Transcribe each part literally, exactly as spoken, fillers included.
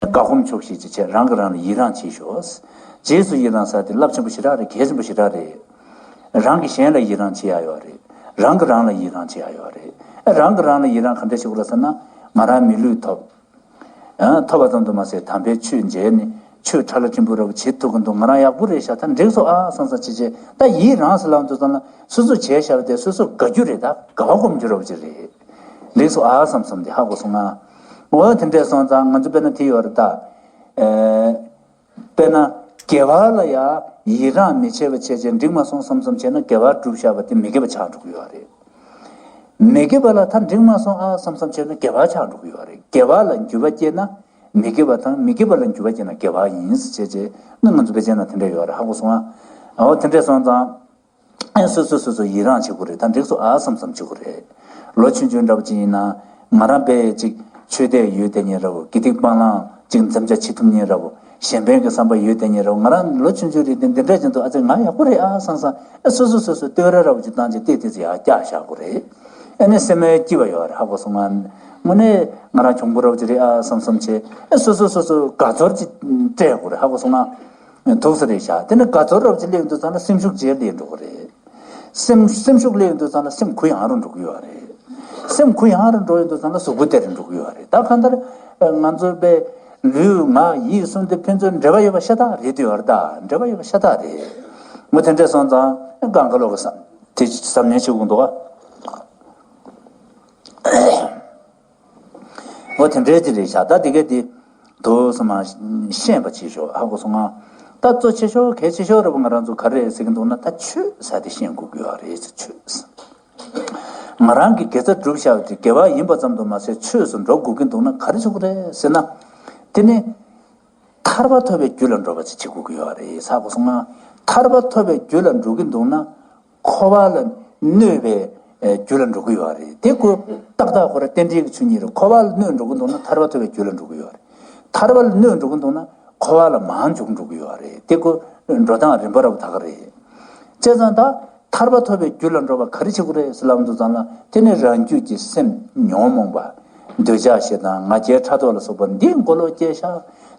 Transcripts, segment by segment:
དགའ་སྒོམ་ཆོག་ཤེས་ཀྱི་ཆེད་རང་གིས་རང་ལ་ཡི་རང་བྱེད་ཤོག་རྗེས་སུ་ཡི་རང་ཟེར་དེ་རླབས་ཆེན་པོ་ཞེ་དྲག་རེད། གལ་ཆེན་པོ་ཞེ་དྲག་རེད། རང་གིས་གཞན་ལ་ཡི་རང་བྱེད་ཡ་ཡོད་རེད། རང་གིས་རང་ལ་ཡི་རང་བྱེད་ཡ་ཡོད་རེད། རང་གིས་རང་ལ་ཡི་རང་ག་འདྲ་བྱེད་དགོས་རེད་ཟེར་ན། ང་རང་མི་ལུས་ཐོབ། ཨ། ཐོབ་པ་ཙམ་དུ་མ་ཟད་དམ་པའི་ཆོས་མཇལ་ནས་ཆོས་ཁྲ་ལ་ཆེན་པོ་འདྲ་བོ་བྱེད་ཐུབ་ཀྱི་འདུག་ང་རང་ཡག་པོ་རེད་ཤག་ད་འགྲིག་སོང་ཨ་བསམ་བསམ་བྱེད་བྱེད། ད་ཡི་རང་ཟེར་ལབ་དུས་ཙམ་ལ་སོ་སོས་བྱས་བཞག་པ་དེ་སོ་སོ་དགའ་རྒྱུ་རེད། ད་དགའ་བ་སྒོམ་རྒྱུ་འདྲ་བོ་ཅིག་རེད། འགྲིག་སོང་ཨ་བསམ་བསམ་དེ་ཧ་གོ་སོང་ང་། འོ་དེ་འདྲས་སོང་ཙང་ང་ཚོ་དཔེར་ན་དེ་ཡོད་རེད་ད། ཨེ། དཔེར་ན། དགེ་བ་ལ་ཡང་ཡི་རང་མི་བྱེད་པ་བྱས་བྱས་འགྲིག་མ་སོང་བསམ་བསམ་བྱས་ན་དགེ་བ་སྒྲུབ་བཞག་པ་དེ་མི་དགེ་བ་ཆགས་འགྲོ་གི་ཡོད་རེད། མི་དགེ་བ་ལ་ད་འགྲིག་མ་སོང་ཨ་བསམ་བསམ་བྱས་ན་དགེ་བ་ཆགས་འགྲོ་གི་ཡོད་རེད། དགེ་བ་ལ་འགྱུར་བ་སྐྱེས་ན་མི་དགེ་བ་དང་མི་དགེ་བ་ལ་འགྱུར་བ་སྐྱེས་ན་དགེ་བ་ཡིན་ཟེར་བྱས་བྱས་ན་ང་ཚོ་དཔེ་ཆ་ན་དེ་འདྲ་ཡོད་རེད། ཧ་གོ་སོང་ཨ། འོ་དེ་འདྲས་སོང་ཙང་། ཨེ་སོ་སོ་སོ་སོ་ཡི་རང་བྱེད་དགོས་རེད། ད་འགྲིག་སོང་ཨ་བསམ་བསམ་བྱེད་དགོས་རེད། ལོ་ཆུང་ཆུང་འདྲ་བོ་ཅིག་ཡིན་ན་ང་རང་དཔེ་ཅིག་ཆོས་དད་ཡོད་དེ་ཉིན་ར་བོ་དགེ་སྡིག་སྤང་བླང་ཅིག་འཛེམ་བྱ་བྱེད་ཐུབ་ཉིན་ར་བོ་གཞན་ཕན་གྱི་བསམ་པ་ཡོད་དེ་ཉིན་ར་བོ་ང་རང་ལོ་ཆུང་ཆུང་རེད་དེ་འདི་འདྲ་ཅིག་འདུག་ཨ་ཙི་ང་ཡག་པོ་རེད་ཨ་བསམ་བསམ་ཨེ་སོ་སོ་སོ་སོ་བསྟོད་ར་ར་བོ་ཅིག་བཏང་ཅིག་བལྟས་བལྟས་ཅིག་ཡར་བཀྱག་བཞག་དགོས་རེད། ཨེ་ནས་སེམས་མའི་སྐྱིད་པ་ཡོད་རེད། ཧ་གོ་སོང་ང་། དངོས་གནས་ང་རང་གྱོང་པོ་ར་བོ་ཅིག་རེད་ཨ་བསམ་བསམ་བྱས་ཨེ་སོ་སོ་སོ་སོ་དགའ་ཚོར་ཅིག་སྤྲད་དགོས་རེད། ཧ་གོ་སོང་ང་། འདུག་ས་རེད་བཞག་དེ་ནི་དགའ་ཚོར་རབ་ཅིག་སླེབས་ཡོང་དུས་ཙང་ན་སེམས་ཤུགས་ཇེ་སླེབས་འགྲོ་གི་རེད། སེམས་སེམས་ཤུགས་སླེབས་ཡོང་དུས་ཙང་ན་སེམས་གུ་ཡངས་རུ་འགྲོ་གི་ཡོད་རེད། སེམས་གུ་ཡངས་རུ་འགྲོ་ཡོང་དུས་ཙང་ན་གཟུགས་པོ་བདེ་རུ་འགྲོ་གི་ཡོད་རེད། ད་གང་ལྟར་ང་ཚོ་པའི་ལུས་ངག་ཡིད་གསུམ་དེ་ཕན་ཚུན་འབྲེལ་བ་ཡོད་པ་ཤ་སྟག་རེད་དུ་ཡོད་རེད། ད་འབྲེལ་བ་ཡོད་པ་ཤ་སྟག་རེད། མོ་དེ་འདྲས་སོང་ཙང་གང་ག་ལོག་གི་བསམ་དེ་བསམ་ཉན་བྱེད་དགོས་འདུག་ག་འོ་དེ་འདྲའི་ཅི་རེད་བཞག་ད་དེ་གས་དེ་དུ་སོ་མ་ཤེས་པ་བྱེད་ཤོག་ཧ་གོ་སོང་ང་། ད་གཙོ་ཆེ་ཤོས་གལ་ཆེ་ཤོས་རེད་པ། ང་རང་ཚོ་ག་རེ་ཟེར་གྱི་འདུག་ན་ད་ཆོས་ཟེར་དེ་ཤེས་དགོས་ཀྱི་ཡོད་རེད་ཟེར། ཆོས་ཟེར། ང་རང་གི་དགེ་རྩ་བསྒྲུབས་བཞག་པ་དེ་དགེ་བ་ཡིན་པ་ཙམ་དུ་མ་ཟད་ཆོས་སུ་འགྲོ་དགོས་ཀྱི་འདུག་ན་ག་རེ་བྱེད་དགོས་རེད་ཟེར་ན། དེ་ནི་ཐར་པ་ཐོབ་པའི་རྒྱུ་ལ་འགྲོ་བ་ཅིག་བྱེད་དགོས་ཀྱི་ཡོད་རེད་ཧ་གོ་སོང་ང་། ཐར་པ་ཐོབ་པའི་རྒྱུ་ལ་འགྲོ་གི་འདུག་ན། འཁོར་བ་ལ་གནོད་པའི་རྒྱུ་ལ་འགྲོ་གི་ཡོད་རེད། དེ་ཁོ་ཏག་ཏག་ཁོ་ར་རྟེན་འབྲེལ་གྱི་ཆོས་ཉིད་རེད། འཁོར་བ་ལ་གནོད་འགྲོ་གི་འདུག་ན་ཐར་པ་ཐོབ་པའི་རྒྱུ་ལ་འགྲོ་གི་ཡོད་རེད། ཐར་པ་ལ་གནོད་འགྲོ་གི་འདུག་ན་འཁོར་བ་ལ་མར་འཇུག་འགྲོ་གི་ཡོད་རེད། དེ་ཁོ་འགྲོ་སྟངས་རིམ་པ་རབ་དག་རེད། བྱས་ཙང་ད་ཐར་པ་ཐོབ་པའི་རྒྱུ་ལ་འགྲོ་བ་ག་རེ་བྱེད་དགོས་རེད་ཟེར་ལབ་འདུག་ཙང་ལ་དེ་ནི་རང་རྒྱུད་ཀྱི་སེམས་ཉོན་མོངས་པ་འདོད་ཆགས་ཞེ་སྡང་ང་རྒྱལ་ཕྲག་དོག་ལ་སོགས་པ་འདི་མགོ་ལོག་སྐྱེས་ཤག་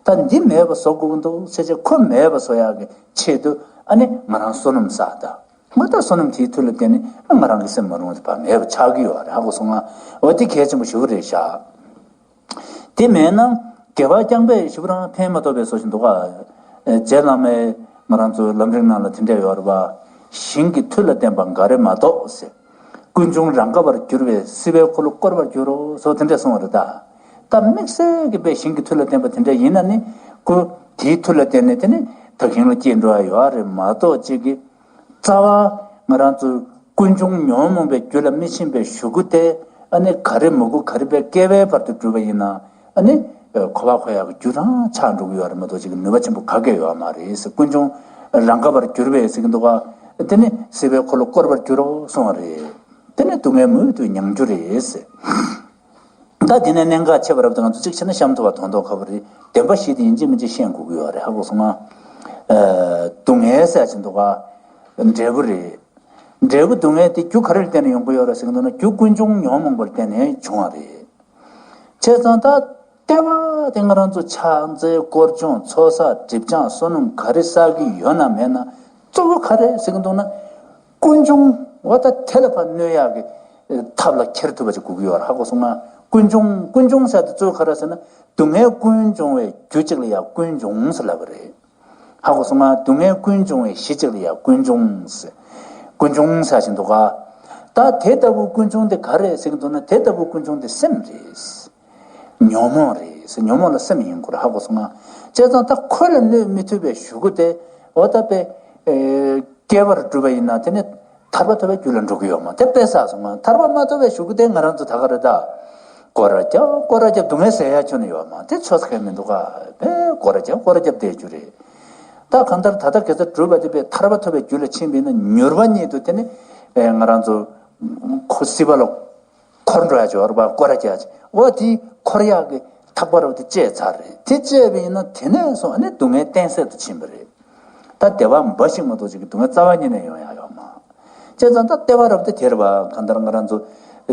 ད་འདི་མེད་པ་བཟོ་དགོས་ཀྱི་འདུག་ཟེར་བྱས་ཁོ་མེད་པ་བཟོ་ཡག་གི་ཆེད་དུ་ཨ་ནི་ང་རང་བསོད་ནམས་བསགས་ད། ང་ད་བསོད་ནམས་དེའི་མཐུ་ལ་བརྟེན་ནས་ང་རང་གི་སེམས་མ་རུངས་པ་མེད་པ་ཆགས་ཀྱི་ཡོད་རེད་ཧ་གོ་སོང་ང་། འོ་དེ་གལ་ཆེན་པོ་ཞེ་པོ་རེད་ཤག་དེ་མེད་ན་དགེ་བ་རྐྱང་པས་ཞེ་པོ་རང་ཕན་མ་ཐོགས་པའི་བཟོ་ཞིག་འདུག་ག་རྗེ་བླ་མས་ང་རང་ཚོའི་ལམ་རིམ་ནང་ལ་དེ་འདྲ་ཡོད་རེད་པ། ཞིང་གི་མཐུ་ལ་བརྟེན་པ་འགའ་རེ་མ་གཏོགས་ཟེར། ཀུན་འབྱུང་རང་ག་པར་གྱུར་པས་སྲིད་པའི་འཁོར་ལོ་བསྐོར་བར་འགྱུར་རོ་སོགས་དེ་འདྲ་གསུངས་པ་རེད་ད། ད་དམིགས་བསལ་གྱི་དཔེ་ཞིང་གི་མཐུ་ལ་བརྟེན་པ་དེ་འདྲ་ཡིན་ན་ནི་ཀུན་དེའི་མཐུ་ལ་བརྟེན་ནས་དེ་ནི་ད་གིན་ལ་སྐྱེས་འགྲོ་ཡ་ཡོད་རེད་མ་གཏོགས་གཅིག་གི་རྩ་བ་ང་རང་ཚོ་ཀུན་འབྱུང་ཉོན་མོངས་པའི་རྒྱུ་ལ་མི་ཕྱིན་པའི་གཞུག་གུ་དེ་ཨ་ནི་ག་རེ་མ་གུ་ག་རེ་པའི་སྐྱེ་བའི་བར་དུ་བསྒྲུབས་པ་ཡིན་ན་ཨ་ནི་འཁོར་བ་འཁོར་ཡག་གི་རྒྱུ་རང་ཆགས་འགྲོ་གི་ཡོད་རེད་མ་གཏོགས་ཅིག་གི་ནུས་པ་ཆེན་པོ་ག་གེ་ཡོད་མ་རེད་ཟེར། ཀུན་འབྱུང་རང་ག་པར་གྱུར་པས་ཟེར་གི་འདུག་ག་དེ་ནི་སྲིད་པའི་འཁོར་ལོ་བསྐོར་བར་འགྱུར་རོ་གསུངས་པ་རེད། དེ་ནི་སྡུག་བསྔལ་མུ་མཐུད་མྱང་རྒྱུ་རེད་ཟེར། ད་དེ་ནས་གནད་འགག་ཆེ་བ་རབ་ཏུ་ང་ཚོ་གཅིག་བྱས་ན་གཤམ་དུ་བ་དོན་རྟོགས་ཁ་བ་རེད། བདེན་པ་བཞི་དེ་ཡིན་གཅིག་མིན་གཅིག་ཤེས་དགོས་ཀྱི་ཡོད་རེད་ཧ་གོ་སོང་ང་། ཨ། སྡུག་བསྔལ་ཟེར་གྱི་འདུག་ག་འབྲས་བུ་རེད། འབྲས་བུ་སྡུག་བསྔལ་དེ་རྒྱུ་ག་རེ་ལ་བརྟེན་ནས་ཡོང་གི་ཡོད་རེད་ཟེར་གྱི་འདུག་ན་རྒྱུ་ཀུན་འབྱུང་ཉོན་མོངས་པ་ལ་བརྟེན་ནས་བྱུང་བ་རེད། བྱས་ཙང་ད་ལྟེ་བ་དེ་ང་རང་ཚོ་ཕྱག་འཚལ་སྐོར་སྦྱོང་ཚོགས་བསགས་སྒྲིབ་སྦྱང་བསོད་ནམས་ག་རེ་བསགས་ཀྱི་ཡོད་ན་མེད་ན་གཙོ་བོ་ག་རེ་ཟེར་གྱི་འདུག་ན། ཀུན་འབྱུང་འོ་ད་དེ་ལ་ཕར་གནོད་ཡག་གི་ཐབས་ལ་འཁྱེར་ཐུབ་པ་ཅིག་དགོས་ཀྱི་ཡོད་རེད་ཧ་གོ་སོང་ང་། ཀུན་འབྱུང་ཀུན་འབྱུང་ཟེར་དེ་གཙོ་བོ་ག་རེ་ཟེར་ན་སྡུག་བསྔལ་ཀུན་འབྱུང་བའི་རྒྱུ་གཅིག་ལ་ཡང་ཀུན་འབྱུང་ཟེར་ལབ་པ་རེད། ཧ་གོ་སོང་ང་། སྡུག་བསྔལ་ཀུན་འབྱུང་བའི་གཞི་གཅིག་ལ་ཡང་ཀུན་འབྱུང་ཟེར། ཀུན་འབྱུང་ཟེར་བཞིན་འདུག་ག་ད་དེ་ལྟ་བུ་ཀུན་འབྱུང་དེ་ག་རེ་ཟེར་གྱི་འདུག་ན་དེ་ལྟ་བུ་ཀུན་འབྱུང་དེ་སེམས་རེད། ཉོན་མོངས་རེད་ཟེར། ཉོན་མོངས་ལ་སེམས་ཡིན་དགོས་རེད་ཧ་གོ་སོང་ང་། བྱས་ཙང་ད་ཁོ་ལ་གནོད་མི་ཐུབ་པའི་གཞུག་གུ་དེ་འོ་ད་པའི་ཨེ་སྐྱེ་བར་གྲུབ་པ་ཡིན་ན་དེ་ནི་ཐར་པ་ཐོབ་པའི་རྒྱུ་ལ་འགྲོ་གི་ཡོད་མ་དེ་དཔེ་བསགས་སོང་ང་། ཐར་པ་མ་ཐོབ་པའི་གཞུག་གུ་དེ་ང་རང་ཚོ་ད་ག་རེད་ད། སྐོར་ར་རྒྱབ་སྐོར་ར་རྒྱབ་སྡུག་བསྔལ་ཟེར་ཡ་ཁྱོན་ནས་ཡོད་མ་དེ་ཆོག་ས་གང་མི་འདུག་ག་དཔེ་སྐོར་ར་རྒྱབ་སྐོར་ར་རྒྱབ་བསྡད་རྒྱུ་རེད། ད་གང་ལྟར་ད་ལྟ་དགེ་རྩ་གྲུབ་པ་དེ་པའི་ཐར་པ་ཐོབ་པའི་རྒྱུ་ལ་ཕྱིན་པ་ཡིན་ན་མྱུར་བ་ཉིད་དུ་དེ་ནི་ཨེ་ང་རང་ཚོ་ཁོ་སྲིད་པ་ལ། འཁོར་འགྲོ་ཡ་ཅིག་ཡོད་རེད་པ། སྐོར་ར་རྒྱག་ཅིག་འོ་དེ་འཁོར་ཡག་གི་ཐག་པ་རབ་ཏུ་བཅད་ཚར་རེད། དེ་བཅད་པ་ཡིན་ན་དེ་ནས་བཟུང་ཨ་ནི་སྡུག་བསྔལ་གཏན་སྲིད་དུ་ཕྱིན་པ་རེད། ད་བདེ་བ་འབའ་ཞིག་མ་གཏོགས་ཅིག་གི་སྡུག་བསྔལ་རྩ་བ་ཉིད་ནས་ཡོང་ཡ་ཡོད་མ། བྱས་ཙང་ད་ལྟེ་བ་རབ་ཏུ་དེ་རེད་པ། གང་ལྟར་ང་རང་ཚོ་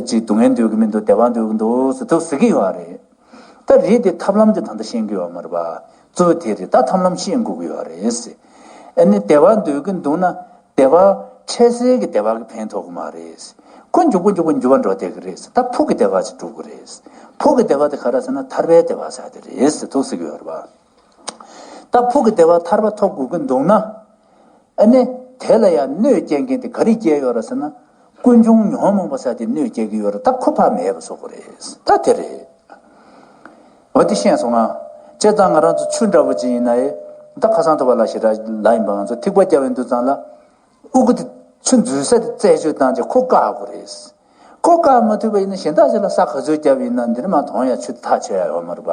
ཅིག་སྡུག་བསྔལ་འདོད་ཀྱི་མི་འདུག་བདེ་བ་འདོད་ཀྱི་འདུག་ཟེར་ཐུག་ཟེར་གྱི་ཡོད་རེད། ད་རིགས་དེ་ཐབས་ལམ་དེ་ད་ལྟ་ཤེས་ཀྱི་ཡོད་མ་རེད་པ། གཙོ་བོ་དེ་རེད། ད་ཐབས་ལམ་ཤེས་དགོས་ཀྱི་ཡོད་རེད། ཨ་ནི་བདེ་བ་འདོད་ཀྱི་འདུག་ན། བདེ་བ་འཕྲལ་སེལ་གྱི་བདེ་བ་གིས་ཕན་ཐོགས་ཀྱི་མ་རེད། ཁོ་མགྱོགས་པོ་མགྱོགས་པོ་འགྱུར་བ་འགྲོ་བསྡད་ཀྱི་རེད། ད་ཕུགས་ཀྱི་བདེ་བ་ཅིག་སྒྲུབ་དགོས་རེད། ཕུགས་ཀྱི་བདེ་བ་དེ་ག་རེ་ཟེར་ན་ཐར་པའི་བདེ་བ་ཟེར་དེ་རེད་ཟེར་ཐུགས་སྲིད་ཀྱི་ཡོད་རེད་པ། ད་ཕུགས་ཀྱི་བདེ་བ་ཐར་པ་ཐོབ་དགོས་ཀྱི་འདུག་ན། ཨ་ནི་དེ་ལ་ཡང་གནོད་སྐྱེལ་མཁན་དེ་ག་རེ་སྐྱེལ་ཡོད་རེད་ཟེར་ན། ཀུན་འབྱུང་ཉོན་མོངས་པ་ཟེར་དེ་གནོད་སྐྱེལ་གྱི་ཡོད་རེད། ད་ཁོ་ཕར་མེད་པ་བཟོ་དགོས་རེད། ད་དེ་རེད། འོ་དེ་ཤེས་སོང་ང་། བྱས་ཙང་ང་རང་ཚོ་ཆུ་འདྲ་བོ་ཅིག་ཡིན་ན་ཡང་། ད་ཁ་སང་ཐོག་པ་ལ་ཞེ་དྲག་ལ་ཡིན་པ། ང་ཚོ་ཐིགས་པ་བརྒྱབ་ཡོང་དུས་ཙམ་ལ། དབུ་གུ་དེ་ཆུ་འཛུལ་ས་དེ་རྩད་གཅོད་བཏང་རྗེས་ཁོ་བཀག་དགོས་རེད། ཁོ་བཀག་མ་ཐུབ་པ་ཡིན་ན། གཞན་དག་ཅིག་ལ་ས་ག་ཚོད་བརྒྱབ་ཡིན་ན་འདིར་མ་གཏོང་ཡ་ཆུ་ཐག་ཆོད་ཡ་ཡོད་མ་རེད་པ།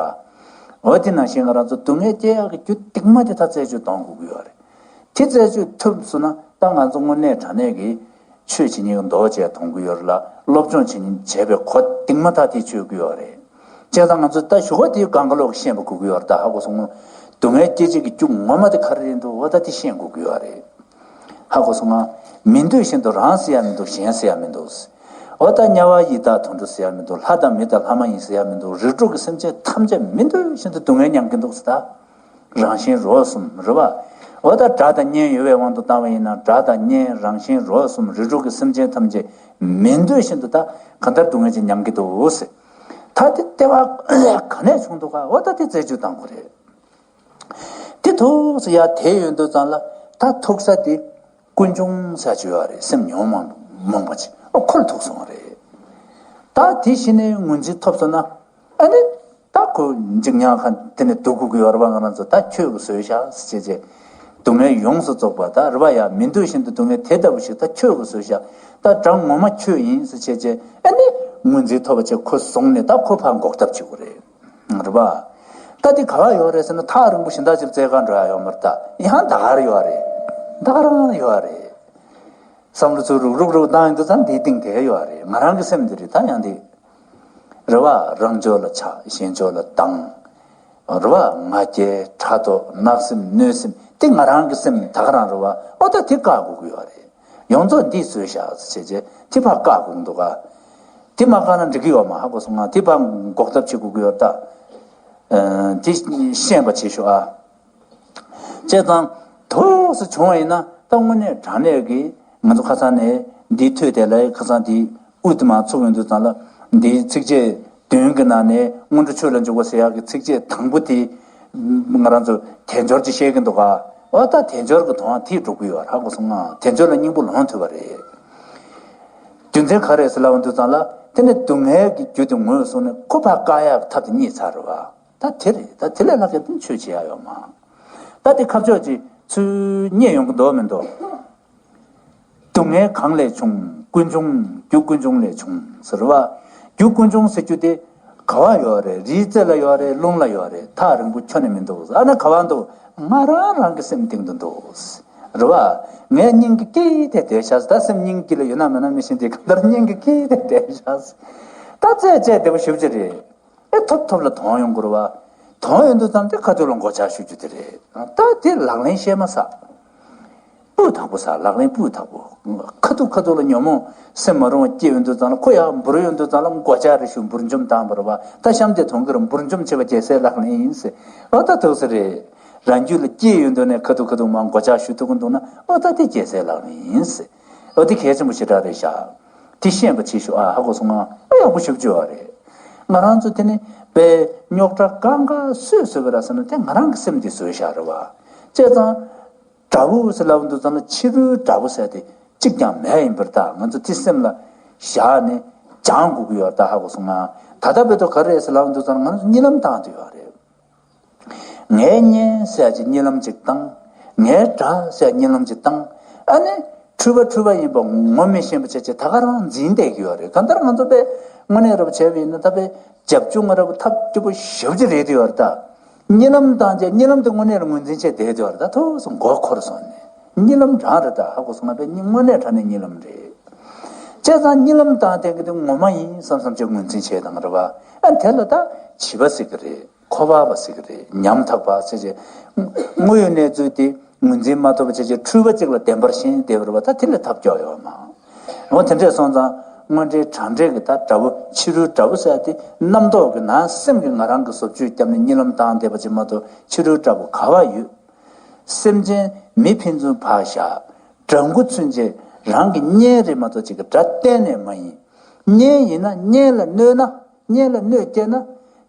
འོ་དེ་ནང་བཞིན་ང་རང་ཚོ་སྡུག་བསྔལ་སྐྱེ་ཡག་གི་རྒྱུ་རྟིང་མ་དེ་ད་རྩད་གཅོད་གཏོང་དགོས་ཀྱི་ཡོད་རེད། དེ་རྩད་གཅོད་ཐུབ་སོང་ན་ད་ང་ཚོ་དངོས་གནས་དྲང་གནས་ཀྱི་ཆོས་བྱེད་མཁན་གྱི་མདོག་བྱས་མཐོང་གི་ཡོད་རེད་ལ། སློབ་སྦྱོང་བྱེད་མཁན་བྱས་པའི་གོ་རྟིང་མ་ད་དེ་ཆོད་ཀྱི་ཡོད་རེད། བྱས་ཙང་ང་ཚོས་ད་ཞོགས་པ་དེའི་སྒང་ག་ལོག་ཤེས་པ་དགོས་ཀྱི་ཡོད་རེད། ད་ཧ་གོ་སོང་ངོ་། སྡུག་བསྔལ་སྐྱེ་བྱེད་ཀྱི་རྒྱུ་ངོ་མ་དེ་ག་རེ་རེད་འདུག་འོ་ད་དེ་ཤེས་དགོས་ཀྱི་ཡོད་རེད། ཧ་གོ་སོང་ང་། མི་འདོད་བཞིན་དུ་རང་ཟེར་ཡ་མི་འདུག་གཞན་ཟེར་ཡ་མི་འདུག་འོ་ད་དམྱལ་བ་ཡི་དྭགས་དུད་འགྲོ་ཟེར་ཡ་མི་འདུག་ལྷ་དང་མི་དང་ལྷ་མ་ཡིན་ཟེར་ཡ་མི་འདུག་རིགས་དྲུག་གི་སེམས་ཅན་ཐམས་ཅད་མི་འདོད་བཞིན་དུ་སྡུག་བསྔལ་མྱང་གི་འདུག་ཟེར་ད། རང་གཞན་རོ་གསུམ་རེད་བ། འོ་ད་དགྲ་དང་གཉེན་ཡོད་པའི་དབང་དུ་བཏང་བ་ཡིན་ན། དགྲ་དང་གཉེན་རང་གཞན་རོ་གསུམ་རིགས་དྲུག་གི་སེམས་ཅན་ཐམས་ཅད་མི་འདོད་བཞིན་དུ་ད་གང་ལྟར་སྡུག་བསྔལ་ཅིག་མྱང་གི་འདུག་ཟེར། ད་དེ་ལྟེ་བ་ག་ནས་བྱུང་འདུག་ག་འོ་ད་དེ་རྩད་གཅོད་གཏང་དགོས་རེད། དེ་ཐུགས་སུ་ཡར་དེད་ཡོང་དུས་ཙམ་ལ། ད་ཐུག་ས་དེ་ཀུན་འབྱུང་ཟེར་ཅིག་ཡོད་རེད། སེམས་ཉོན་མོངས་མོངས་པ་ཅིག་འོ་ཁོ་ལ་ཐུག་སོང་བ་རེད། ད་དེ་གཞི་ནས་ངོས་འཛིན་ཐོབ་སོང་ན། ཨ་ནི་ད་ཁོ་འཇིགས་ཉག་ཁ་དེ་ནས་སྡུག་དགོས་ཀྱི་ཡོད་རེད་པ། ང་རང་ཚོ་ད་ཁྱོད་ཀྱིས་བཟོས་ཤག་ཟེར་བྱས་བྱས། སྡུག་བསྔལ་ཡོངས་སུ་རྫོགས་པ་ད་རེད་པ། ཡ་མི་འདོད་བཞིན་དུ་སྡུག་བསྔལ་དེ་ལྟ་བུ་ཞིག་ད་ཁྱོད་ཀྱིས་བཟོས་ཤག་ད་དགྲ་ངོ་མ་ཁྱོད་ཡིན་ཟེར་བྱས་བྱས། ཨ་ནི་ངོས་འཛིན་ཐོབ་པ་བྱས་ཁོ་བཟུང་ནས་ད་ཁོ་ཕར་འགོག་ཐབས་བྱེད་དགོས་རེད། རེད་པ། ད་དེ་ག་བ་ཡོད་རེད་ཟེར་ན། ཐག་རིང་པོ་གཞན་དག་ཅིག་བཙལ་ག་འགྲོ་ཡ་ཡོད་མ་རེད། ད་ཡང་ད་གར་ཡོད་རེད། ད་ག་རང་ཡོད་རེད། བསམ་བློ་ཚུར་རུག་རུག་རུག་བཏང་ཡོང་དུས་ཙམ་དེའི་སྟེང་དེ་ཡོད་རེད། ང་རང་གི་སེམས་འདི་རེད། ད་ཡང་དེ་རེད་པ། རང་ཕྱོགས་ལ་ཆགས། གཞན་ཕྱོགས་ལ་སྡང་། རེད་པ། ང་རྒྱལ། ཕྲག་དོག། བརྣབ་སེམས། གནོད་སེམས་དེ་ང་རང་གི་སེམས་ད་ག་རང་རེད་པ། ཨོ་ད་དེ་བཀག་དགོས་ཀྱི་ཡོད་རེད། ཡོངས་རྫོགས་འདི་བཟོས་བཞག་ཟེར་བྱས་བྱས་དེ་ཕར་བཀག་དགོས་འདུག་ག་དེ་མ་བཀག་ན་འགྲིག་གི་ཡོད་མ། ཧ་གོ་སོང་ང་། དེ་ཕར་འགོག་ཐབས་བྱེད་དགོས་ཀྱི་ཡོད་ད། ཨ། དེ་ཤེས་པ་བྱེད་ཤོག་ཨ། བྱས་ཙང་ཐུགས་སུ་བྱུང་བ་ཡིན་ན། ད་དངོས་གནས་དྲང་གནས་ཀྱི་ང་ཚོ་ཁ་སང་ནས་འདི་ཐོས་དེ་ལ་ཁ་སང་འདི་དབུ་དེ་མར་ཚུགས་ཡོང་དུས་ཙམ་ལ། འདིའི་ཚིགས་བཅད་བདུན་གྱི་ནང་ནས་སྔོན་འགྲོ་ཆོས་ལ་འཇུག་པ་ཟེར་ཡག་གི་ཚིགས་བཅད་དང་པོ་དེ་ང་རང་ཚོ་དལ་འབྱོར་གྱི་བཤད་ཀྱི་འདུག་ག་འོ་ད་དལ་འབྱོར་གྱི་དོན་དེ་འགྲུབ་ཀྱི་ཡོད་རེད། ཧ་གོ་སོང་ང་། དལ་འབྱོར་ལ་སྙིང་པོ་ལོན་ཐུབ་པ་རེད། རྒྱུ་མཚན་ག་རེ་ཟེར་ལབ་ཡོང་དུས་ཙམ་ལ། དེ་ནི་སྡུག་བསྔལ་གྱི་རྒྱུ་དེ་ངོས་བཟུང་ནས་ཁོ་ཕར་བཀག་ཡག་ཐབས་དེ་རྙེད་ཚར་རེད་པ། ད་དེ་རེད། ད་དེ་ལས་ལྷག་གི་དེ་ཆོས་བྱེད་ཡག་ཡོད་མ། ད་དེ་ཁ་ཕྱོགས་ཅིག་ཚུར་རྙེད་ཡོང་གི་འདུག་མི་འདུག་སྡུག་བསྔལ་གང་ལས་བྱུང་། ཀུན་འབྱུང་། རྒྱུ་ཀུན་འབྱུང་ལས་བྱུང་ཟེར་བ། རྒྱུ་ཀུན་འབྱུང་ཟེར་རྒྱུ་དེ་ག་བ་ཡོད་རེད། རིའི་རྩེ་ལ་ཡོད་རེད། ཀླུང་ལ་ཡོད་རེད། ཐག་རིང་པོ་ཁྱོན་ནས་མི་འདུག་ཨ་ན་ག་བ་འདུག་ང་རང་རང་གི་སེམས་སྟེང་དུ་འདུག་རེད་བ། ངའི་སྙིང་གི་དཀྱིལ་དེ་བསྡད་ཤག་ད་སེམས་སྙིང་དཀྱིལ་ལ་ཡོད་ན་མེད་ན་མི་ཤེས་ཏེ། གང་ལྟར་སྙིང་གི་དཀྱིལ་དེ་བསྡད་ཤག་ད་རྩེ་རྩེ་བདེ་པོ་ཞེ་པོ་ཅིག་རེད། ཨེ་ཐོབ་ཐོབ་ལ་དོན་ཡོང་དགོས་རེད་བ། དོན་ཡོང་དུས་ཙམ་དེ་ཁ་ཐུག་ལ་མགོ་ལྕག་གཞུ་རྒྱུ་དེ་རེད། ད་དེ་ལག་ལེན་བཤད་མ་ཟ། སྤུས་དག་པོ་ཟ། ལག་ལེན་སྤུས་དག་པོ། ཁ་ཐུག་ཁ་ཐུག་ལ་ཉོན་མོངས་སེམས་མ་རུང་བ་སྐྱེས་ཡོང་དུས་ཙམ་ལ། ཁོ་ཡར་འབུར་ཡོང་དུས་ཙམ་ལ་མགོ་ལྕག་རེ་གཞུ། འབུར་འཇོམས་བཏང་བ་རེད་བ། ད་གཤམ་དེ་དོན་གྱི་རེད། འབུར་འཇོམས་བྱེད་པ་རྒྱལ་སྲས་ལག་ལེན་ཡིན་ཟེར། ཨོ་ད་ཐུགས་སུ་རེད། རང་རྒྱུད་ལ་སྐྱེས་ཡོང་དུས་ནས་ཁ་ཐུག་ཁ་ཐུག་མར་མགོ་ལྕག་གཞུ་ཐུབ་ཀྱི་འདུག་ན། ཨོ་ད་དེ་རྒྱལ་སྲས་ལག་ལེན་ཡིན་ཟེར། ཨོ་དེ་གལ་ཆེན་པོ་ཞེ་དྲག་རེད་ཤག་དེ་ཤེས་པ་བྱེད་ཤོག་ཨ། ཧ་གོ་སོང་ང་། ཨ་ཡག་པོ་ཞེ་པོ་ཅིག་ཡོད་རེད། ང་རང་ཚོ་དེ་ནི་དཔེ་རྙོག་དྲ་གང་ག་སུས་བཟོས་པ་རེད་ཟེར་ན། དེ་ང་རང་གི་སེམས་དེ་བཟོས་བཞག་རེད་བ། བྱས་ཙང་དགྲ་བོ་ཟེར་ལབ་འདུག་ཙང་ལ་ཕྱི་རོལ་དགྲ་བོ་ཟེར་དེ་གཅིག་ཀྱང་མེད་ཡིན་པར་ཐལ། ང་ཚོ་དེ་སེམས་ལ་བཞག་ནས་སྦྱང་དགོས་ཀྱི་ཡོད་རེད། ད་ཧ་གོ་སོང་ང་། ད་ལྟ་བར་དུ་ག་རེ་རེད་ཟེར་ལབ་འདུག་ཙང་ལ་ང་ཚོ་གཉིད་ལམ་བཏང་བསྡད་ཡོད་རེད། ངའི་གཉེན་ཟེར་ཅིག་གཉིད་ལམ་ཅིག་བཏང་། ངའི་དགྲ་ཟེར་གཉིད་ལམ་ཅིག་བཏང་། ཨ་ནི་འཁྲུལ་པ་འཁྲུལ་པ་ཡིན་པ་ངོ་མི་ཤེས་པ་བྱས་བྱས་ད་ག་རང་འཛིན་བསྡད་ཀྱི་ཡོད་རེད། གང་ལྟར་ང་ཚོ་དཔེ་དངོས་གནས་རབ་བྱས་པ་ཡིན་ན། ད་དཔེ་བྱབ་ཆུང་ང་རབ་ཐབས་སྐྱོ་པོ་ཞེ་པོ་ཅིག་རེད་དེ་ཡོད་རེད་ད། གཉིད་ལམ་བཏང་བྱས་གཉིད་ལམ་དེ་དངོས་གནས་ལ་ངོས་འཛིན་བྱས་བསྡད་དེ་ཡོད་རེད། ད་ཐུགས་སུ་མགོ་འཁོར་སོང་ནས་གཉིད་ལམ་རང་རེད། ད་ཧ་གོ་སོང་ང་། དཔེ་དངོས་གནས་དྲང་གནས་གཉིད་ལམ་རེད། བྱས་ཙང་གཉིད་ལམ་བཏང་བསྡད་ཀྱི་དེ་ངོ་མ་ཡིན་བསམ་བསམ་བྱས་ངོས་འཛིན་བྱས་དང་རེད་བ། ཨ་དེ་ལ་ད་བྱིས་པ་ཟེར་གྱི་རེད། འཁོར་བ་པ་ཟེར་གྱི་རེད། ཉམ་ཐག་པ་ཟེར་བྱས། དངོས་ཡོད་གནས་ཚུལ་དེ་ངོས་འཛིན་མ་ཐུབ་པ་བྱས་བྱས་འཁྲུལ་པ་གཅིག་ལ་བདེན་པར་ཞེན་བསྡད་པ་རེད་བ། ད་དེ་ལས་ཐབས་སྐྱོ་ཡོད་མ། འོ་དེ་འདྲས་སོང་ཙང་ དངོས་འབྲེལ་དྲང་འབྲེལ་གྱི་ད་དགྲ་བོ་ཕྱི་རོལ་དགྲ་བོ་ཟེར་ཡ་དེ་རྣམ་རྟོག་གི་ནང་སེམས་ཀྱིས་ང་རང་གི་བཟོ་བཅོས་བརྒྱབ་ནས་གཉིད་ལམ་བཏང་བསྡད་པ་ཅིག་མ་གཏོགས་ཕྱི་རོལ་དགྲ་བོ་ག་བ་ཡོད། སེམས་ཅན་མི་ཕན་ཚུན་བག་ཞ། དགྲ་མགོ་ཚུན་ཆད་རང་གི་གཉེན་རེད་མ་གཏོགས་ཅིག་གི་དགྲ་གཏན་ནས་མ་ཡིན། གཉེན་ཡིན་ན་གཉེན་ལ་གནོད་ན། གཉེན་ལ་གནོད་སྐྱེལ་ན།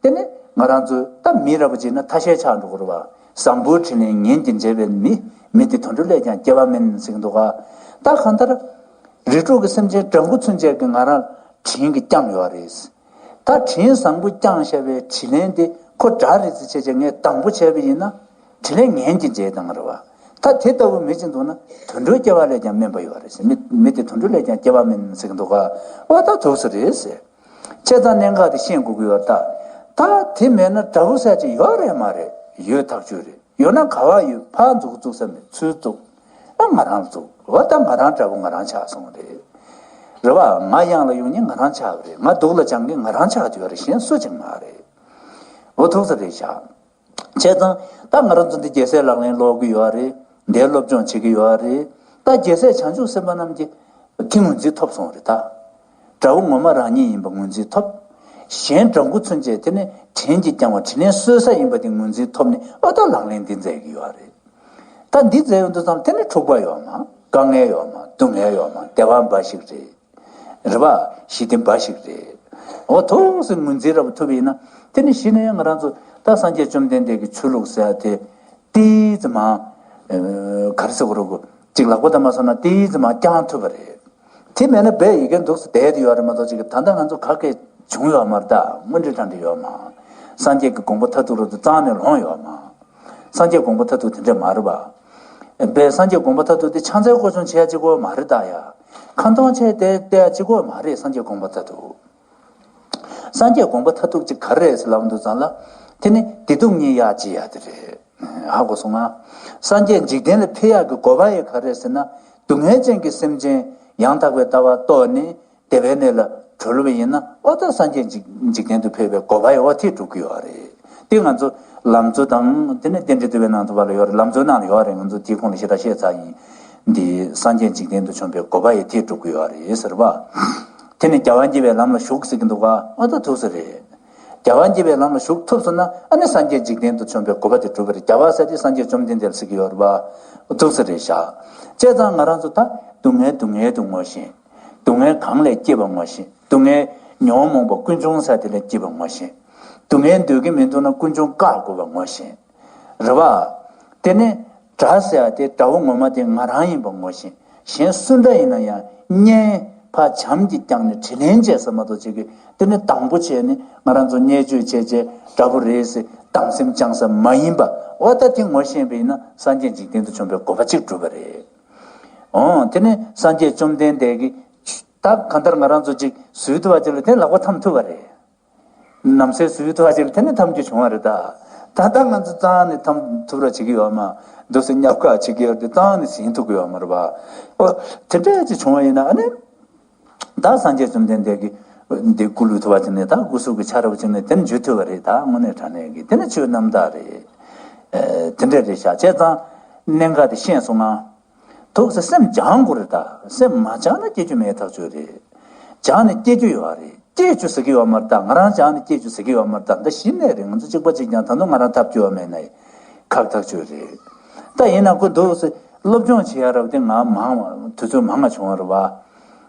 དེ་ནི་ང་རང་ཚོ་ད་མི་ར་བ་ཅིག་ན་ཐ་ཤལ་ཆགས་འགྲོ་གི་རེད་བ། བཟང་པོའི་དྲིན་ལན་ངན་གྱིས་འཇལ་བའི་མི། མི་དེ་དུད་འགྲོ་ལས་ཀྱང་སྐྱེ་བ་མིན་ཟེར་གྱི་འདུག་ག་ད་གང་ལྟར། རིགས་དྲུག་གི་སེམས་ཅན་དགྲ་མགོ་ཚུན་ཆད་ཀྱི་ང་རང་དྲིན་གྱིས་བསྐྱངས་ཡོད་རེད། ད་དྲིན་བཟང་པོ་བསྐྱངས་བཞག་པའི་དྲིན་ལན་དེ་ཁོ་དགྲ་རེད་ཟེར་བྱས་བྱས་ངས་སྡང་པོ་བྱས་པ་ཡིན་ན། དྲིན་ལན་ངན་གྱིས་འཇལ་བཏང་རེད་བ། ད་དེ་ལྟ་བུ་མི་གཅིག་འདུག་ན་དུད་འགྲོའི་སྐྱེ་བ་ལས་ཀྱང་དམན་པ་ཡོད་རེད་ཟེར། མི་མི་དེ་དུད་འགྲོ་ལས་ཀྱང་སྐྱེ་བ་མིན་ཟེར་གྱི་འདུག་ག་འོ་ད་འདུག་སེ་རེད་ཟེར། བྱས་ཙང་གནད་འགག་དེ་ཤེས་དགོས་ཀྱི་ཡོད་རེད་ད། ད་དེ་མེད་ན་དགྲ་བོ་ཟེར་ཅིག་ཡོད་རེད་མ་རེད། ཡོད་ཐག་ཆོད་རེད། ཡོད་ན་ག་བ་ཡོད། ཕར་འཛུགས་འཛུགས་ས་མེད། ཚུར་འཛུགས། ཨ་ང་རང་འཛུགས། འོ་ད་ང་རང་དགྲ་བོ་ང་རང་ཆགས་སོང་རེད། རེད་བ། ང་གཡང་ལ་གཡུག་མཁན་ང་རང་ཆགས་པ་རེད། ང་སྡུག་ལ་སྦྱང་མཁན་ང་རང་ཆགས་བསྡད་ཡོད་རེད། གཞན་སུ་ཅིག་མ་རེད། འོ་འདུག་སེ་རེད་བཞག་བྱས་ཙང་ད་ང་རང་ཚོ་འདི་རྒྱལ་སྲས་ལག་ལེན་ཀློག་གི་ཡོད་རེད། འདིར་སློབ་སྦྱོང་བྱེད་ཀྱི་ཡོད་རེད། ད་རྒྱལ་སྲས་བྱང་ཆུབ་སེམས་དཔའ་རྣམས་ཀྱིས་དེ་ངོས་འཛིན་ཐོབ་སོང་རེད་ད། དགྲ་བོ་ངོ་མ་རང་ཉིད་ཡིན་པ་ངོས་འཛིན་ཐོབ། གཞན་དགྲ་མགོ་ཚུན་ཆད་དེ་ནི་དྲིན་གྱིས་བསྐྱངས་པ་དྲིན་ལན་གསོས་ས་ཡིན་པ་དེ་ངོས་འཛིན་ཐོབ་ནས་འོ་ད་ལག་ལེན་འདི་མཛད་ཀྱི་ཡོད་རེད། ད་འདི་མཛད་ཡོང་དུས་ཙམ་དེ་ནི་འཁྲུག་པ་ཡོད་མ། དཀའ་ངལ་ཡོད་མ། སྡུག་བསྔལ་ཡོད་མ། བདེ་བ་འབའ་ཞིག་རེད། རེད་བ། ཞི་བདེ་འབའ་ཞིག་རེད། འོ་འདུག་སེ་ངོས་འཛིན་རབ་ཐུབ་པ་ཡིན་ན་དེ་ནི་གཞི་ནས་ང་རང་ཚོ་ད་སངས་རྒྱས་བཅོམ་ལྡན་འདས་ཀྱི་ཆོས་ལུགས་ཟེར་ཡ་དེ་ཏིས་ཙམ་མ། ག་རེ་ཟེར་དགོས་རེད་གོ་ཅིག་ལག་པ་དང་མ་སོང་ན་ཏིས་ཙམ་མ་བསྐྱང་ཐུབ་པ་རེད། དེ་མེད་ན་བས་ཡི་གེ་འདུག་སེ་བསྡད་དེ་ཡོད་རེད་མ་གཏོགས་ཅིག་ད་ལྟ་ང་ཚོ་ག་གེ་བྱུང་ཡོད་མ་རེད་ད། དངོས་འབྲེལ་དྲང་འབྲེལ་ཡོད་མ། སངས་རྒྱས་ཀྱི་དགོངས་པ་མཐར་ཐུག་རབ་ཏུ་གཙང་ནས་ལོངས་ཡོད་མ། སངས་རྒྱས་དགོངས་པ་མཐར་ཐུག་དེ་འདྲ་མ་རེད་པ། བས་སངས་རྒྱས་དགོངས་པ་མཐར་ཐུག་དེ་ཕྱག་འཚལ་སྐོར་སྦྱོང་བྱེད་ཡ་གཅིག་པོ་མ་རེད་ད་ཡ། ཁ་འདོན་བྱས་ཏེ་བལྟ་ཡ་གཅིག་པོ་མ་རེད་སངས་རྒྱས་དགོངས་པ་མཐར་ཐུག་སངས་རྒྱས་དགོངས་པ་མཐར་ཐུག་ཅིག་ག་རེ་རེད་ཟེར་ལབ་འདུག་ཙང་ལ། དེ་ནི་བདེ་སྡུག་གཉིས་ཡ་གཅིག་ཡ་དེ་རེད། ཧ་གོ་སོང་ང་། སངས་རྒྱས་འཇིག་རྟེན་ལ་ཕེབས་ཡག་གི་དགོས་པ་ཡི་ག་རེ་ཟེར་ན། སྡུག་བསྔལ་ཅན་གྱི་སེམས་ཅན་ཡང་དག་པའི་ལྟ་བ་རྟོགས་ནས་བདེ་བའི་གནས་ལ་གྲོལ་བ་ཡིན་ན་ཨོ་ད་སངས་རྒྱས་འཇིག་འཇིག་རྟེན་དུ་ཕེབས་པའི་དགོས་པ་ཡི་ཨོ་དེ་འགྲུབ་ཀྱི་ཡོད་རེད། དེ་ང་ཚོ་ལམ་གཙོ་དང་དེ་ནས་རྟེན་འབྲེལ་བསྟོད་པའི་ནང་དུ་བ་ལ་ཡོད་རེད། ལམ་གཙོའི་ནང་ལ་ཡོད་རེད། ང་ཚོ་དེའི་ཁོངས་ལ་ཞེ་དྲག་བཤད་ཚར་ཡིན། འདི་སངས་རྒྱས་འཇིག་རྟེན་དུ་བྱོན་པའི་དགོས་པ་ཡི་དེ་འགྲུབ་ཀྱི་ཡོད་རེད་ཟེར་བ། དེ་ནས་རྒྱལ་བ་དགྱེས་པའི་ལམ་ལ་ཞུགས་ཟེར་གྱི་འདུག་ག་ཨ་ད་ཐུག་ས་རེད། རྒྱལ་བ་དགྱེས་པའི་ལམ་ལ་ཞུགས་ཐུབ་སོང་ན་ཨ་ནི་སངས་རྒྱས་འཇིག་རྟེན་དུ་བྱོན་པའི་དགོས་པ་དེ་གྲུབ་པ་རེད། རྒྱལ་བ་ཟེར་དེ་སངས་རྒྱས་བཅོམ་ལྡན་འདས་ལ་ཟེར་གྱི་ཡོད་རེད་པ། ཐུག་ས་རེད་བཞག་བྱས་ཙང་ང་རང་ཚོ་ད་སྡུག་བསྔལ་སྡུག་བསྔལ་དུ་ངོ་ཤེས། སྡུག་བསྔལ་གང་ལས་སྐྱེས་པ་ངོ་ཤེས། སྡུག་བསྔལ་ཉོན་མོངས་པ་ཀུན་འབྱུང་ས་དེ་ལས་སྐྱེས་པ་ངོ་ཤེས། སྡུག་བསྔལ་འདོད་ཀྱི་མི་འདུག་ན་ཀུན་འབྱུང་བཀག་དགོས་པ་ངོ་ཤེས། རེད་བ། དེ་ནས་དགྲ་ཟེར་ཡ་དེ་དགྲ་བོ་ངོ་མ་དེ་ང་རང་ཡིན་པ་ངོ་ཤེས། གཞན་སུ་འདྲ་ཡིན་ན་ཡང་གཉེན་ཕར་བྱམས་ཀྱིས་བསྐྱངས་ནས་དྲིན་ལན་འཇལ་ས་མ་གཏོགས་བྱེད་ཀྱི་དེ་ནི་སྡང་པོ་བྱས་ནས་ང་རང་ཚོ་བརྙས་བཅོས་བྱས་བྱས་དགྲ་བོ་རེད་ཟེར་སྡང་སེམས་བཅངས་ས་མ་ཡིན་པ་འོ་ད་དེ་ངོ་ཤེས་པ་ཡིན་ན་སངས་རྒྱས་འཇིག་རྟེན་དུ་བྱོན་པའི་དགོས་པ་གཅིག་གྲུབ་པ་རེད། འོ་དེ་ནི་སངས་རྒྱས་བཅོམ་ལྡན་འདས་ཀྱིས་ད་གང་ལྟར་ང་རང་ཚོ་གཅིག་ཟུར་དུ་བ་ཅིག་ལ་དེ་ལག་པ་འཐམ་ཐུབ་པ་རེད། ནམ་སེ་སུའི་ཐུགས་ཨ་ཅེ་ལ་དེ་ནས་ཐམས་ཅད་བྱུང་བ་རེད་ད། ད་ལྟ་ང་ཚོ་རྩ་ནས་ཐམས་ཐུབ་ར་བྱེད་ཀྱི་ཡོད་མ། འདུག་སེ་ཉབ་ཁ་བྱེད་ཀྱི་ཡོད་དེ་རྩ་ནས་ཟིན་ཐུབ་ཀྱི་ཡོད་མ་རེད་པ། ཨོ། དེ་འདྲ་ཅིག་བྱུང་བ་ཡིན་ན་ཨ་ནི། ད་སངས་རྒྱས་བཅོམ་ལྡན་འདས་ཀྱིས་འདི་སྐུ་ལུས་ཐུབ་པ་བྱས་ནས་ད་སྐུ་གཟུགས་ཀྱི་ཆ་རབ་བྱས་ནས་དེ་ནས་འཇུ་ཐུབ་པ་རེད་ད་དངོས་གནས་དྲང་གནས་ཀྱི་དེ་ནས་ཆོས་རྣམ་དག་རེད། ཨེ། དེ་འདྲ་རེད་ཤག་བྱས་ཙང་། གནད་འགག་དེ་ཤེས་སོང་ང་། འདུག་སེ་སེམས་སྦྱང་དགོས་རེད་ད། སེམས་མ་སྦྱངས་ན་སྐྱེ་རྒྱུ་མེད་ཐག་ཆོད་རེད། སྦྱངས་ནས་སྐྱེ་རྒྱུ་ཡོད་རེད། སྐྱེ་རྒྱུ་ཟེར་གྱི་ཡོད་མ་རེད་ད། ང་རང་སྦྱངས་ནས་སྐྱེ་རྒྱུ་ཟེར་གྱི་ཡོད་མ་རེད་ད། འདི་གཞི་ནས་རེད། ང་ཚོ་གཅིག་པ་གཅིག་རྐྱང་ད་དུང་ང་རང་ཐབས་སྐྱོ་བ་མེད་ན་ཁག་ཐག་ཆོད་རེད། ད་ཡིན་ན་ཁོ་འདུག་སེ་སློབ་སྦྱོང་བྱེད་ཡ་རབ་དེ་ང་མང་བ་དུས་ཚོད་མང་ང་བྱུང་བ་རེད་བ།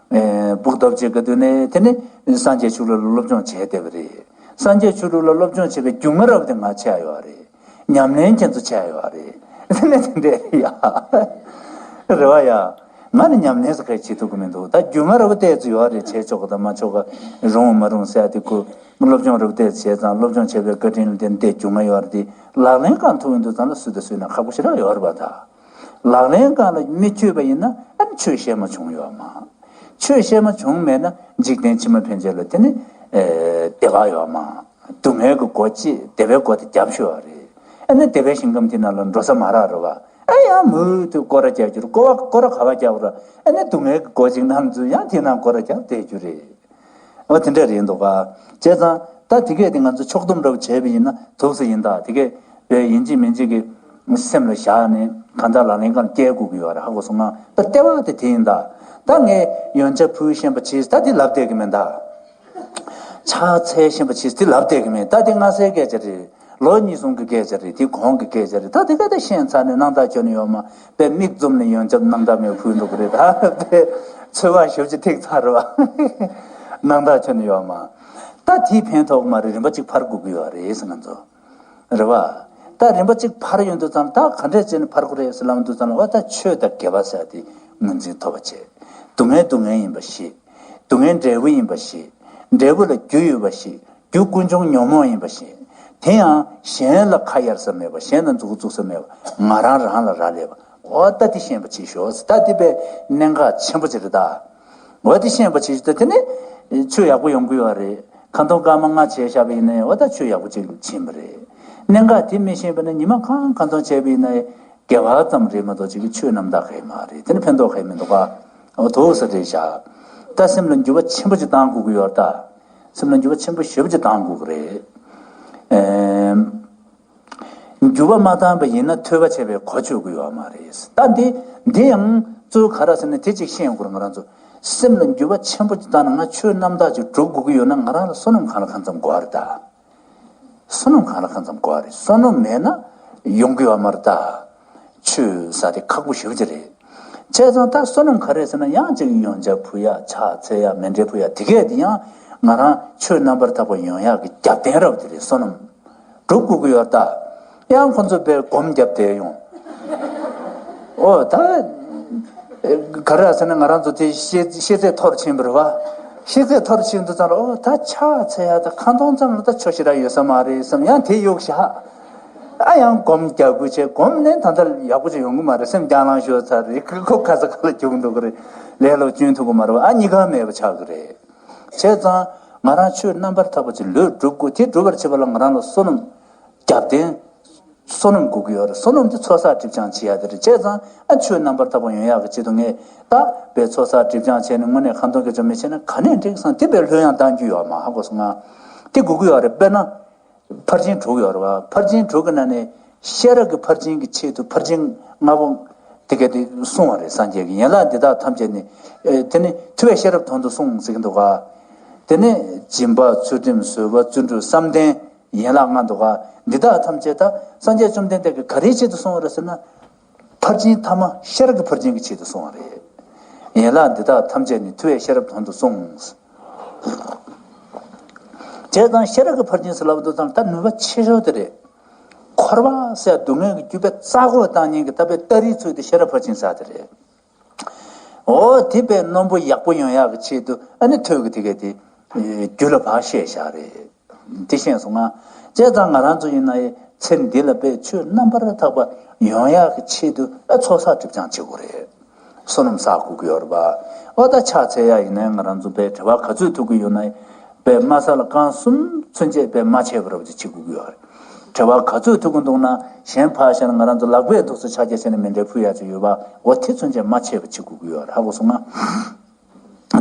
ཨེ། སྦུག་སྟོབས་ཅིག་གི་དུས་ནས་དེ་ནས་སངས་རྒྱས་ཆོས་ལུགས་ལ་སློབ་སྦྱོང་བྱས་བསྡད་པ་རེད། སངས་རྒྱས་ཆོས་ལུགས་ལ་སློབ་སྦྱོང་བྱེད་པའི་རྒྱུ་མ་རབ་དེ་ང་ཆགས་ཡོད་རེད། ཉམས་ལེན་ཁྱེད་ཚོ་བྱས་ཡོད་རེད། དེ་ནས་དེ་འདྲས་རེད་ཡ། རེད་བ་ཡ། ང་ནི་ཉམས་ལེན་ཟེར་ག་བྱེད་ཐུབ་ཀྱི་མི་འདུག་ད་རྒྱུ་མ་རབ་བལྟས་ཚོ་ཡོད་རེད། བྱས་ཆོག་གི་དང་མ་ཆོག་གི་རུང་བ་མ་རུང་ཟེར་ཡ་དེ་ཁོ་སློབ་སྦྱོང་རབ་བལྟས་བྱས་ཙང་སློབ་སྦྱོང་བྱས་པའི་བཀའ་དྲིན་ལ་བརྟེན་ཏེ་རྒྱུ་མ་ཡོད་རེད་དེ་ལག་ལེན་གང་ཐུབ་ཡོང་དུས་ཙང་ལ་སུ་དང་སུ་ན་ཁག་པོ་ཞེ་དྲག་ཡོད་རེད་བ་ད། ལག་ལེན་གང་ལ་མི་ཆོས་པ་ཡིན་ན་ཨ་ནི་ཆོས་ཤེས་མ་བྱུང་ཡོད་མ། ཆོས་ཤེས་མ་བྱུང་མེད་ན་འཇིག་རྟེན་ཕྱི་མ་ཕན་ཆད་ལ་དེ་ནི་ཨེ། བདེ་བ་ཡོད་མ། སྡུག་བསྔལ་གྱི་སྒོ་ཕྱེ་བདེ་བའི་སྒོ་དེ་རྒྱབ་ཤོར་བ་རེད། ཨ་ནི་བདེ་བའི་ཞིང་ཁམས་དེ་ནང་ལ་འགྲོ་ས་མ་རག་རེད་བ། ཨ་ཡང་མུ་མཐུད་སྐོར་ར་རྒྱག་རྒྱུ་རེད། སྐོར་བ་སྐོར་ར་ག་བ་རྒྱག་ར་ཨ་ནི་སྡུག་བསྔལ་གྱི་སྒོ་ཅིག་ནང་འཛུལ་ཡང་དེ་ནང་སྐོར་ར་རྒྱག་བསྡད་རྒྱུ་རེད། འོ་དེ་འདྲ་རེད་འདུག་ག་བྱས་ཙང་ད་དེ་གས་དེ་ང་ཚོ་ཕྱོགས་བསྡོམས་འདྲ་བོ་བྱས་པ་ཡིན་ན་འདུག་སེ་ཡིན་ད། དེ་གས་བས་ཡིན་གཅིག་མིན་གཅིག་གི་སེམས་ལ་བཞག་ནས་གང་ལྟར་ལག་ལེན་ཁང་སྐྱེལ་དགོས་ཀྱི་ཡོད་རེད། ཧ་གོ་སོང་ང་། ད་ལྟེ་བ་དེ་དེ་ཡིན་ད། ད་ངས་ཡོན་ཆབ་ཕུལ་ཤེས་པ་བྱས། ད་དེ་ལབ་བསྡད་ཀྱི་མིན་ད། ཕྱག་འཚལ་ཤེས་པ་བྱས། དེ་ལབ་བསྡད་ཀྱི་མིན། ད་དེ་སྔ་སེ་སྐད་ཆ་རེད། ལོ་གཉིས་གསུམ་གྱི་སྐད་ཆ་རེད། དེ་གོང་གི་སྐད་ཆ་རེད། ད་དེ་ག་ད་ཤེས་ཚར་ནས་སྣང་དག་ཁྱོན་ནས་ཡོད་མ། པའི་མིག་བཙུམ་ནས་ཡོན་ཆབ་སྣང་དག་མེད་ཕུལ་འགྲོ་གི་རེད། ད་པའི་ཚོད་དཔག་ཞེ་པོ་ཅིག་ཐེག་ཚར་རེད་བ། སྣང་དག་ཁྱོན་ནས་ཡོད་མ། ད་དེའི་ཕན་ཐོགས་མ་རེད། རིམ་པ་གཅིག་འཕར་དགོས་ཀྱི་ཡོད་རེད་ཟེར། ང་ཚོ་རེད་བ། ད་རིམ་པ་གཅིག་འཕར་ཡོང་དུས་ཙམ་ད་ག་འདྲས་བྱས་ནས་འཕར་དགོས་རེད་ཟེར་ལབ་དུས་ཙམ་ལ། འོ་ད་ཆོས་དང་དགེ་བ་ཟེར་དེ་ངོས་འཛིན་ཐོབ་པ་བྱས། སྡུག་བསྔལ་སྡུག་བསྔལ་ཡིན་པ་ཤེས། སྡུག་བསྔལ་འབྲས་བུ་ཡིན་པ་ཤེས། འབྲས་བུ་ལ་རྒྱུ་ཡོད་པ་ཤེས། རྒྱུ་ཀུན་འབྱུང་ཉོན་མོངས་ཡིན་པ་ཤེས། དེ་ཡང་གཞན་ལ་ཁ་གཡར་ས་མེད་པ། གཞན་ལ་མཛུབ་གུ་བཙུགས་ས་མེད་པ། ང་རང་རང་ལ་རག་ལས་པ། འོ་ད་དེ་ཤེས་པ་བྱེད་ཤོག། ད་དེ་པའི་གནད་འགག་ཆེན་པོ་ཅིག་རེད་ད། འོ་དེ་ཤེས་པ་བྱེད་ཤོག། ད་དེ་ནི་ཆོས་ཡག་པོ་ཡོང་གི་ཡོད་རེད། ཁ་འཐོར་སྐར་མ་ལྔ་བྱས་བཞག་པ་ཡིན་ན་འོ་ད་ཆོས་ཡག་པོ་ཅིག་ཕྱིན་པ་རེད། གནད་འགག་དེ་མི་ཤེས་པ་ན་ཉི་མ་གང་ཁ་འཐོར་བྱས་པ་ཡིན་ན་དགེ་བ་ཙམ་རེད་མ་གཏོགས་ཅིག་གི་ཆོས་རྣམ་དག་ག་ཡི་མ་རེད། དེ་ནི་ཕན་ཐོགས་ག་ཡི་མི་འདུག་ག། འོ་དུ་ས་རེད་བཞག། ད་སེམས་ལ་འགྱུར་བ་ཆེན་པོ་ཅིག་བཏང་དགོས་ཀྱི་ཡོད་ད། སེམས་ལ་འགྱུར་བ་ཆེན་པོ་ཞེ་པོ་ཅིག་བཏང་དགོས་ཀྱི་རེད། ཨེམ། འགྱུར་བ་མ་བཏང་པ་ཡིན་ན་ཐོས་པ་བྱས་པའི་གོ་ཆོད་ཀྱི་ཡོད་མ་རེད། ད་འདི་འདི་ཡང་གཙོ་བོ་ག་རེ་ཟེར་ན་དེ་གཅིག་ཤེས་དགོས་རེད། ང་རང་ཚོ་སེམས་ལ་འགྱུར་བ་ཆེན་པོ་ཅིག་བཏང་ན། ང་ཆོས་རྣམ་དག་ཅིག་སྒྲུབ་དགོས་ཀྱི་ཡོད་ན་ང་རང་ལ་བསོད་ནམས་གང་ལ་གང་འཚམ་དགོས་རེད་ད། བསོད་ནམས་གང་ལ་གང་འཚམ་དགོས་རེད། བསོད་ནམས་མེད་ན་ཡོང་གི་ཡོད་མ་རེད་ད། ཆོས་ཟེར་དེ་ཁག་པོ་ཞེ་པོ་ཅིག་རེད། བྱས་ཙང་ད་བསོད་ནམས་ག་རེ་ཟེར་ན་ཡང་ཅིག་ཡོན་ཆབ་ཕུལ་ཡ། ཕྱག་འཚལ་ཡ། མཎྜལ་ཕུལ་ཡ། དེ་གས་དེ་ཡང་ང་རང་ཆོས་རྣམ་པར་དག་པ་ཡོང་ཡག་གི་རྒྱབ་རྟེན་རབ་དེ་རེད། བསོད་ནམས་སྒྲུབ་དགོས་ཀྱི་ཡོད་ད། ཡང་ཁོ་ཚོ་དཔེ་སྒོམ་རྒྱབ་བསྡད་ཡོང་། ཨོ་ད་ག་རེ་ཟེར་ན་ང་རང་ཚོ་དེ་ཤེས་ཤེས་ཚད་མཐོ་རུ་ཕྱིན་པ་རེད་བ། ཤེས་ཚད་མཐོ་རུ་ཕྱིན་དུས་ཙམ་ལ་ཨོ་ད་ཕྱག་འཚལ་ཡ་ད་ཁ་འཐོར་ཙམ་ལ་ད་ཆོ་ཞེ་དྲག་ཡོད་ས་མ་རེད་བསམ། ཡང་དེ་གཡུག་བཞག། ཨ་ཡང་སྒོམ་རྒྱག་དགོས་བྱས། སྒོམ་ནས་ད་ལྟ་ཡག་པོ་ཅིག་ཡོང་གི་མ་རེད། སེམས་རྒྱང་ལངས་ཤོར་ཚར་རེད། ཁོ་ཁ་ས་ཁ་ལ་རྒྱུག་འདུག་གི་རེད། ལས་སླ་པོ་སྐྱོན་ཐུབ་ཀྱི་མ་རེད་བ། ཨ་གཉིས་ཀ་མེད་པ་ཆགས་ཀྱི་རེད། བྱས་ཙང་ང་རང་ཆོས་རྣམ་པར་དག་པ་ཅིག་ལོས་སྒྲུབ་དགོས། དེ་སྒྲུབ་པར་བྱེད་པ་ལ་ང་རང་ལ་བསོད་ནམས་རྒྱབ་རྟེན། བསོད་ནམས་དགོས་ཀྱི་ཡོད་རེད། བསོད་ནམས་དེ་ཚོགས་བསགས་སྒྲིབ་སྦྱང་བྱེད་ཡ་དེ་རེད། བྱས་ཙང་ཨ་ཆོས་རྣམ་པར་དག་པ་ཡོང་ཡག་གི་ཆེད་དུ་ངས་ད་དཔེ་ཚོགས་བསགས་སྒྲིབ་སྦྱང་བྱས་ནས་དངོས་གནས་ཁ་འཐོར་སྐད་ཆ་མི་བྱས་ན་ག་ནས་འགྲིག་བསམ། དེ་དཔེ་ལྷོད་ཡངས་གཏང་རྒྱུ་ཡོད་མ་ཧ་གོ་སོང་ང་། དེ་དགོས་ཀྱི་ཡོད་རེད། དཔེར་ན། ཕར་ཕྱིན་དྲུག་ཡོད་རེད་བ། ཕར་ཕྱིན་དྲུག་གི་ནང་ནས་ཤེས་རབ་ཀྱི་ཕར་ཕྱིན་གྱི་ཆེད་དུ་ཕར་ཕྱིན་ལྔ་པོ་དེ་ག་དེ་གསུངས་པ་རེད། སངས་རྒྱས་ཀྱིས་ཡན་ལག་འདི་དག་ཐམས་ཅད་ནི། ཨེ། དེ་ནི་ཐུབ་པས་ཤེས་རབ་དོན་དུ་གསུངས་ཟེར་གྱི་འདུག་ག། དེ་ནི་སྦྱིན་པ་ཚུལ་ཁྲིམས་བཟོད་པ་བརྩོན་འགྲུས་བསམ་གཏན་ཡན་ལག་ལྔ་འདུག་ག། འདི་དག་ཐམས་ཅད་ད་སངས་རྒྱས་བཅོམ་ལྡན་འདས་ཀྱིས་ག་རེའི་ཆེད་དུ་གསུངས་པ་རེད་ཟེར་ན། ཕར་ཕྱིན་ཐ་མ་ཤེས་རབ་ཀྱི་ཕར་ཕྱིན་གྱི་ཆེད་དུ་གསུངས་པ་རེད། ཡན་ལག་འདི་དག་ཐམས་ཅད་ནི་ཐུབ་པས་ཤེས་རབ་དོན་དུ་གསུངས། བྱས་ཙང་ཤེས་རབ་ཀྱི་ཕར་ཕྱིན་ཟེར་ལབ་དུས་ཙམ་ད་ནུས་པ་ཆེ་ཤོས་དེ་རེད། འཁོར་བ་ཟེར་སྡུག་བསྔལ་གྱི་རྒྱུ་དཔེ་རྩ་བཀོད་བཏང་མཁན་གྱི་ད་དཔེ་སྟ་རེའི་ཚུལ་དེ་ཤེས་རབ་ཕར་ཕྱིན་ཟེར་དེ་རེད། འོ་དེ་དཔེ་རྣོན་པོ་ཡག་པོ་ཡོང་ཡག་གི་ཆེད་དུ་ཨ་ནི་ཐོས་ཀྱི་དེ་གས་དེ་རྒྱུད་ལ་བག་བཤད་བཞག་རེད། དེ་ཤེས་སོང་ང་། བྱས་ཙང་ང་རང་ཚོ་ཡིན་ན་ཡི་ཚེ་འདི་ལ་དཔེ་ཆོས་རྣམ་པར་དག་པ་ཡོང་ཡག་གི་ཆེད་དུ་ཨ་ཚོགས་བསགས་སྒྲིབ་སྦྱང་བྱེད་དགོས་རེད། བསོད་ནམས་བསགས་དགོས་ཀྱི་ཡོད་རེད་པ། ཨོ་ད་ཕྱག་འཚལ་ཡག་ཡིན་ན་ང་རང་ཚོ་དཔེ་གྲྭ་པ་ག་ཚོད་ཐུག་གི་ཡོད་ན་ཡི་དཔེ་དམའ་ས་ལ་རྐང་གསུམ་ཚུན་ཆད་དཔེ་མ་ཆད་པ་རབ་ཅིག་བྱེད་དགོས་ཀྱི་ཡོད་རེད། གྲྭ་པ་ག་ཚོད་ཐུག་གི་འདུག་ན་གཞན་ཕར་བཞག་ན་ང་རང་ཚོ་ལག་པས་འདུག་སེ་ཕྱག་རྒྱ་བྱས་ནས་མཎྜལ་ཕུལ་ཡག་ཅིག་ཡོད་པ། འོ་དེ་ཚུན་ཆད་མ་ཆད་པ་བྱེད་དགོས་ཀྱི་ཡོད་རེད། ཧ་གོ་སོང་ང་།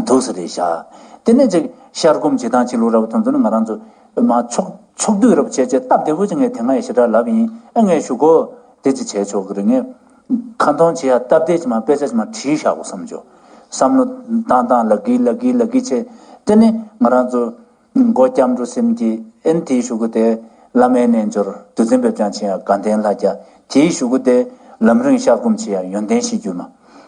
འདུག་སེ་རེད་བཞག། དེ་ནས་ཅིག་ཤར་སྒོམ་བྱེད་སྟངས་བྱེད་ལུགས་རབ་ཐོན་ཚུལ་ནི་ང་རང་ཚོ་མ་ཕྱོགས་ཕྱོགས་བསྡུས་རབ་བྱས་བྱས་སྟབས་བདེ་པོ་ཅིག་ངས་དེ་སྔ་ཡང་ཞེ་དྲག་ལབ་ཡིན། ཨ་ངས་ཞུ་གོ་དེ་ཅིག་བྱས་ཆོག་གི་རེད། ངས་ཁ་འདོན་བྱེད་ཡ་སྟབས་བདེ་ཅིག་མ་དཔེ་ཆ་ཅིག་མ་བྲིས་བཞག་གོ་བསམ་བྱུང་། བསམ་བློ་བཏང་བཏང་ལབ་གི་ལབ་གི་ལབ་གི་བྱས། དེ་ནས་ང་རང་ཚོ་མགོ་སྐྱབས་འགྲོ་སེམས་བསྐྱེད། ཨེ་ནི་དེའི་གཞུག་གུ་དེ་བླ་མའི་རྣལ་འབྱོར་གདུལ་འཛིན་སྦེ་སྦྱང་བྱེད་ཡ་དགའ་ལྡན་ལྷ་བརྒྱ། དེའི་གཞུག་གུ་དེ་ལམ་རིམ་ཤར་སྒོམ་བྱེད་ཡ་ཡོན་ཏན་གཞི་འགྱུར་མ།